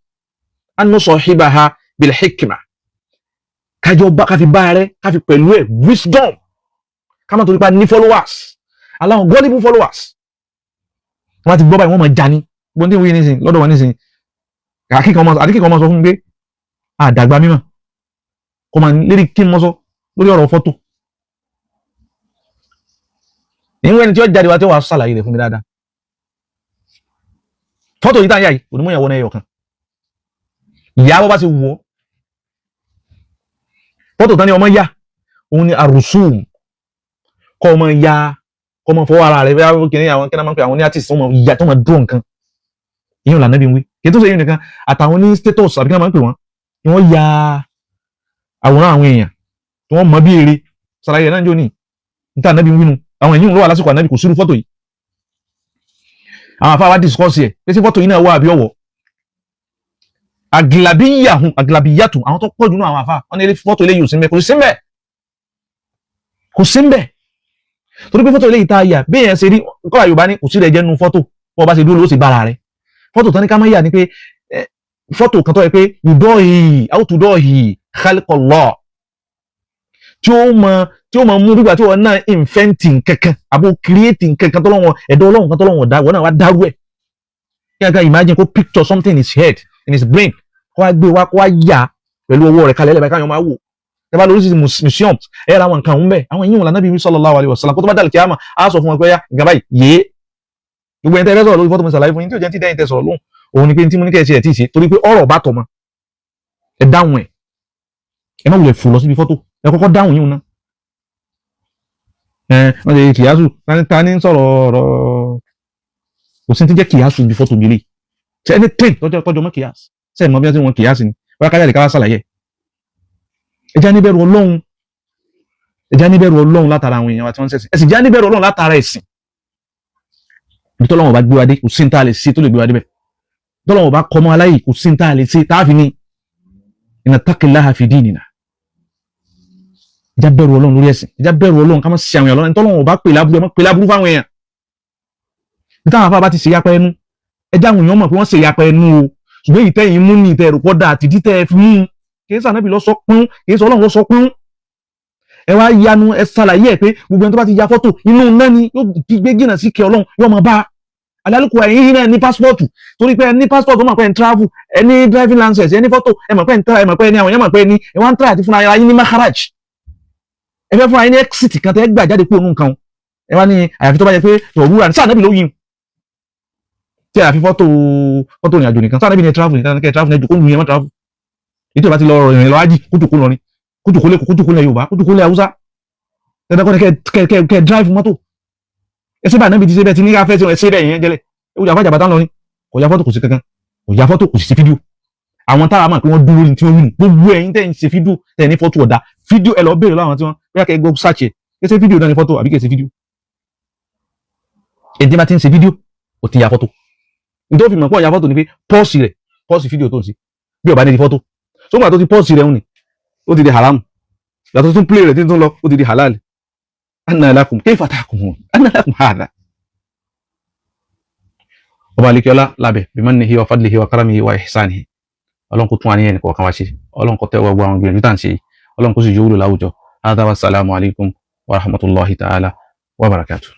أن نصاحبها بالحكمة, kájọ bá káfi bá rẹ, káfi pẹ̀lú ẹ̀ wisdom, ká má torí pa ní followers, aláwọn gullible followers. Wọ́n ti gbọ́ báyìí, wọ́n máa já ní gbọ́n tí ń wí nísìn lọ́dọ̀ wọn nísìn. Àdíkìkan ọmọ sọ fún mi pé àdàgbà mímọ̀ kó máa lérí kí n mọ́ sọ lórí ọ̀rọ̀ fọ́tò. Ìwé ẹni tí ó jáde wá tí ó wàá ṣàlàyé rẹ̀ fún mi dáadáa. Fọ́tò yìí tá à ń yà yìí, onímọ̀ ìyàwó náà ẹyọ kan ìyá bọ́ bá ti wù ọ́. Fọ́tò tán ni ọmọ yá, òun ni àrùsùm, kọ́ ọmọ ya, kọ́ ọmọ fọwọ́ ara rẹ̀ bí wọ́n kìíní, àwọn kí wọ́n máa ń pè àwọn ní artist, wọ́n máa ya tó máa dúró nǹkan. Ìyẹn lànà bí ń wí. Kí tó ṣe yín nìkan, àtàwọn ní status àbí kí wọ́n máa ń pè wọ́n ni, wọ́n ya àwòrán àwọn èèyàn tí wọ́n mọ bí eré ṣàlàyé náà jò ní níta. Ànábì ń wínú àwọn èyí ń lọ wà lásìkò ànábì, kò sírú fọ́tò yìí. Àwọn afáwa discuss ẹ̀ pé sí fọ́tò yìí náà wà àbí ọ̀wọ́ àgìlàbíyàhùn àgìlàbíyàtù. Àwọn tó pọ̀ jù náà, àwọn afá wọn ní fọ́tò eléyìí ò sí mbẹ̀, kò sí mbẹ̀, kò sí mbẹ̀, torí pé fọ́tò eléyìí tá a yà, bí èèyàn ṣe rí kọ́ra, Yorùbá ní kò sí rẹ̀ jẹ́ nu fọ́tò, bó bá ṣe dúró ló sì bára rẹ̀. Fọ́tò tán ní ká má yà ni pé fọ́tò kan tó yẹ pé yùdọ́hì àwòtúdọ́hì khalqallah, tí ó mọ mú gbígbà tí wọn náà inventing kankan àbò creating kankan tó lọ́wọ́ ẹ̀dọ́ Ọlọ́run kan tó lọ́wọ́ dá, wọn náà wá dárú ẹ̀. Kí ẹ imagine kó picture something in his head, in his brain, kó wá gbé wá, kó wá yà pẹ̀lú ọwọ́ rẹ̀ kalẹ̀ lẹ́bàá, káyọ̀ máa wò. Ẹ bá lọ sí museum, ẹ ra àwọn nǹkan ọ̀hún bẹ́ẹ̀. Àwọn èèyàn wọn lànà bí sallallahu alaihi wasallam, kó tó bá dàlù kíámà, á sọ fún wọn pé yá nǹkan báyìí yé. Gbogbo ẹni tẹ́ fẹ́ sọ̀rọ̀ lórí fọ́tò, mi ṣàlàyé fún yín tí ò jẹ́ tí dẹ́yìn tẹ́ sọ̀rọ̀ lóhùn, òun ni pé tí mo ní kẹ́ ẹ ṣe ẹ̀ tí ì ṣe, torí pé ọ̀rọ̀ bá tọ̀ mọ́. Ẹ dáhùn ẹ̀, ẹ má wulẹ̀ fò lọ síbi fọ́tò, ẹ kọ́kọ́ dáhùn yín ná. Ẹ wọ́n ṣe kìyàsù, ta ní sọ̀rọ̀ ọ̀rọ̀, kò sí ti jẹ́ kìyàsù ibi fọ́tò mi lè ṣe ẹni tẹ́ẹ̀ tọ́jọ́ tọ́jọ́ mọ́ kìyàsù. Ṣe é mọ bí wọ́n ti wọn kìyàsù ni wọ́n kájà lè ká wá ṣàlàyé. Ẹ já níbẹ̀rù Ọlọ́run, ẹ já níbẹ̀rù Ọlọ́run látara àwọn èèyàn wa tí wọ́n ń ṣẹ̀sìn, ẹ sì já níbẹ̀rù Ọlọ́run látara ẹ̀sìn. Ibi tọ́lọ́run bá gbé wa dé, kò sí ní tá a lè ṣe tó lè gbé wa débẹ̀. Tọ́lọ́run bá kọ́ mọ́ aláyè, kò sí ní tá a lè ṣe tá a fi ní inattaqillaha fi dinina. Ẹ já bẹ̀rù Ọlọ́run lórí ẹ̀sìn, ẹ já bẹ̀rù Ọlọ́run, ká má ṣe àwọn èèyàn lọ́nà. Tọ́lọ́run bá pè láburú, ẹ má pè láburú fáwọn èèyàn. Bí táwọn afá bá ti ṣe yapa ẹnu, ẹ já àwọn èèyàn mọ̀ pé wọ́n ṣe yapa ẹnu o. Ṣùgbọ́n èyí tẹ́yìn mú ní ìtẹ̀ ẹ̀rù pọ̀ dáa àtìdí tẹ́ ẹ fi mú, kì í sànábì lọ sọ pọ́n, kì í sọ Ọlọ́run lọ sọ pọ́n. Ẹ wá yanu, ẹ ṣàlàyé ẹ pé gbogbo ẹni tó bá ti ya fọ́tò, inú náà ni yóò gbé jìnnà sí kẹ Ọlọ́run yóò máa bá a. Alálùkù ẹ̀yìn náà ní passport, torí pé ẹ ní passport, ó mọ̀ pé ẹ ń travel, ẹ ní driving license, ẹ ní fọ́tò, ẹ mọ̀ pé ẹ ń tra, ẹ mọ̀ pé ẹ ní, àwọn èèyàn mọ̀ pé ẹ ní, ẹ wá ń try àti fúnra ara yín ní maharaj, ẹ fẹ́ fúnra yín ní exit kan tẹ́ gbà jáde kúrò nù nǹkan. Ẹ wá ní àyàfi tó bá jẹ pé òwúrà ní sáà nábì ló yin tí àyàfi fọ́tò, fọ́tò ìrìnàjò nìkan. Sáà nábì ní travel nìkan kẹ́ travel ní ẹjọ́ kó nù yẹn mọ́ travel. Ètò ìbá ti lọ ìrìn lọ ájì, kó jòkó lọ ní, kó jòkó lẹ́kọ̀ọ́, kó jòkó lẹ̀ Yorùbá, kó jòkó lẹ̀ Haúsá. Dandan kọ́ ni kẹ́ drive mọ́tò. Ẹ ṣe bá nábì ti ṣe bẹ́ẹ̀ tí ní ká fẹ́ sí ẹ ṣe bẹ́ẹ̀ yẹn jẹ́lẹ̀. Ẹ wúlò àfájà bàtà ń lọ ní kò ya fọ́tò, kò sí kankan, kò ya fọ́tò, kò sì sí fídíò. Àwọn tára mọ̀ pé wọ́n dúró ní tí wọ́n wí nù. Gbogbo ẹ̀yin tẹ́ ń ṣe fídíò, tẹ́ ní fọ́tò ọ̀dà fídíò, ẹ lọ béèrè láwọn tí wọ́n bóyá kẹ́ gbọ́ search ẹ̀ kí ṣe fídíò náà ní fọ́tò àbí kì í ṣe fídíò. Èyí tí bá ti ń ṣe fídíò, ò ti ya fọ́tò. Nítorí fi mọ̀ pé ó ya fọ́tò ni pé pause rẹ̀, pause fídíò tó ń ṣe bí ó bá ní di fọ́tò. Sógbà tó ti pause rẹ̀ ń ní, ó ti di haram. Yàtọ̀ tún play rẹ̀ tí ń lọ, ó ti di halal. Anna lakum kayfa tahkumun, anna lakum hadha. Ọba alikiola lábẹ́ bimannihi wa fadlihi wa karamihi wa ihsanihi, Ọlọ́run kó tún àníyàn nìkan kan wá ṣe, Ọlọ́run kó tẹ́wọ́ gbọ́ àwọn gbìyànjú tá à ń ṣe yìí, Ọlọ́run kó sì jẹ́ wúlò láwùjọ. Hadha wa salamu alaykum wa rahmatulahi ta'ala wa barakatuh.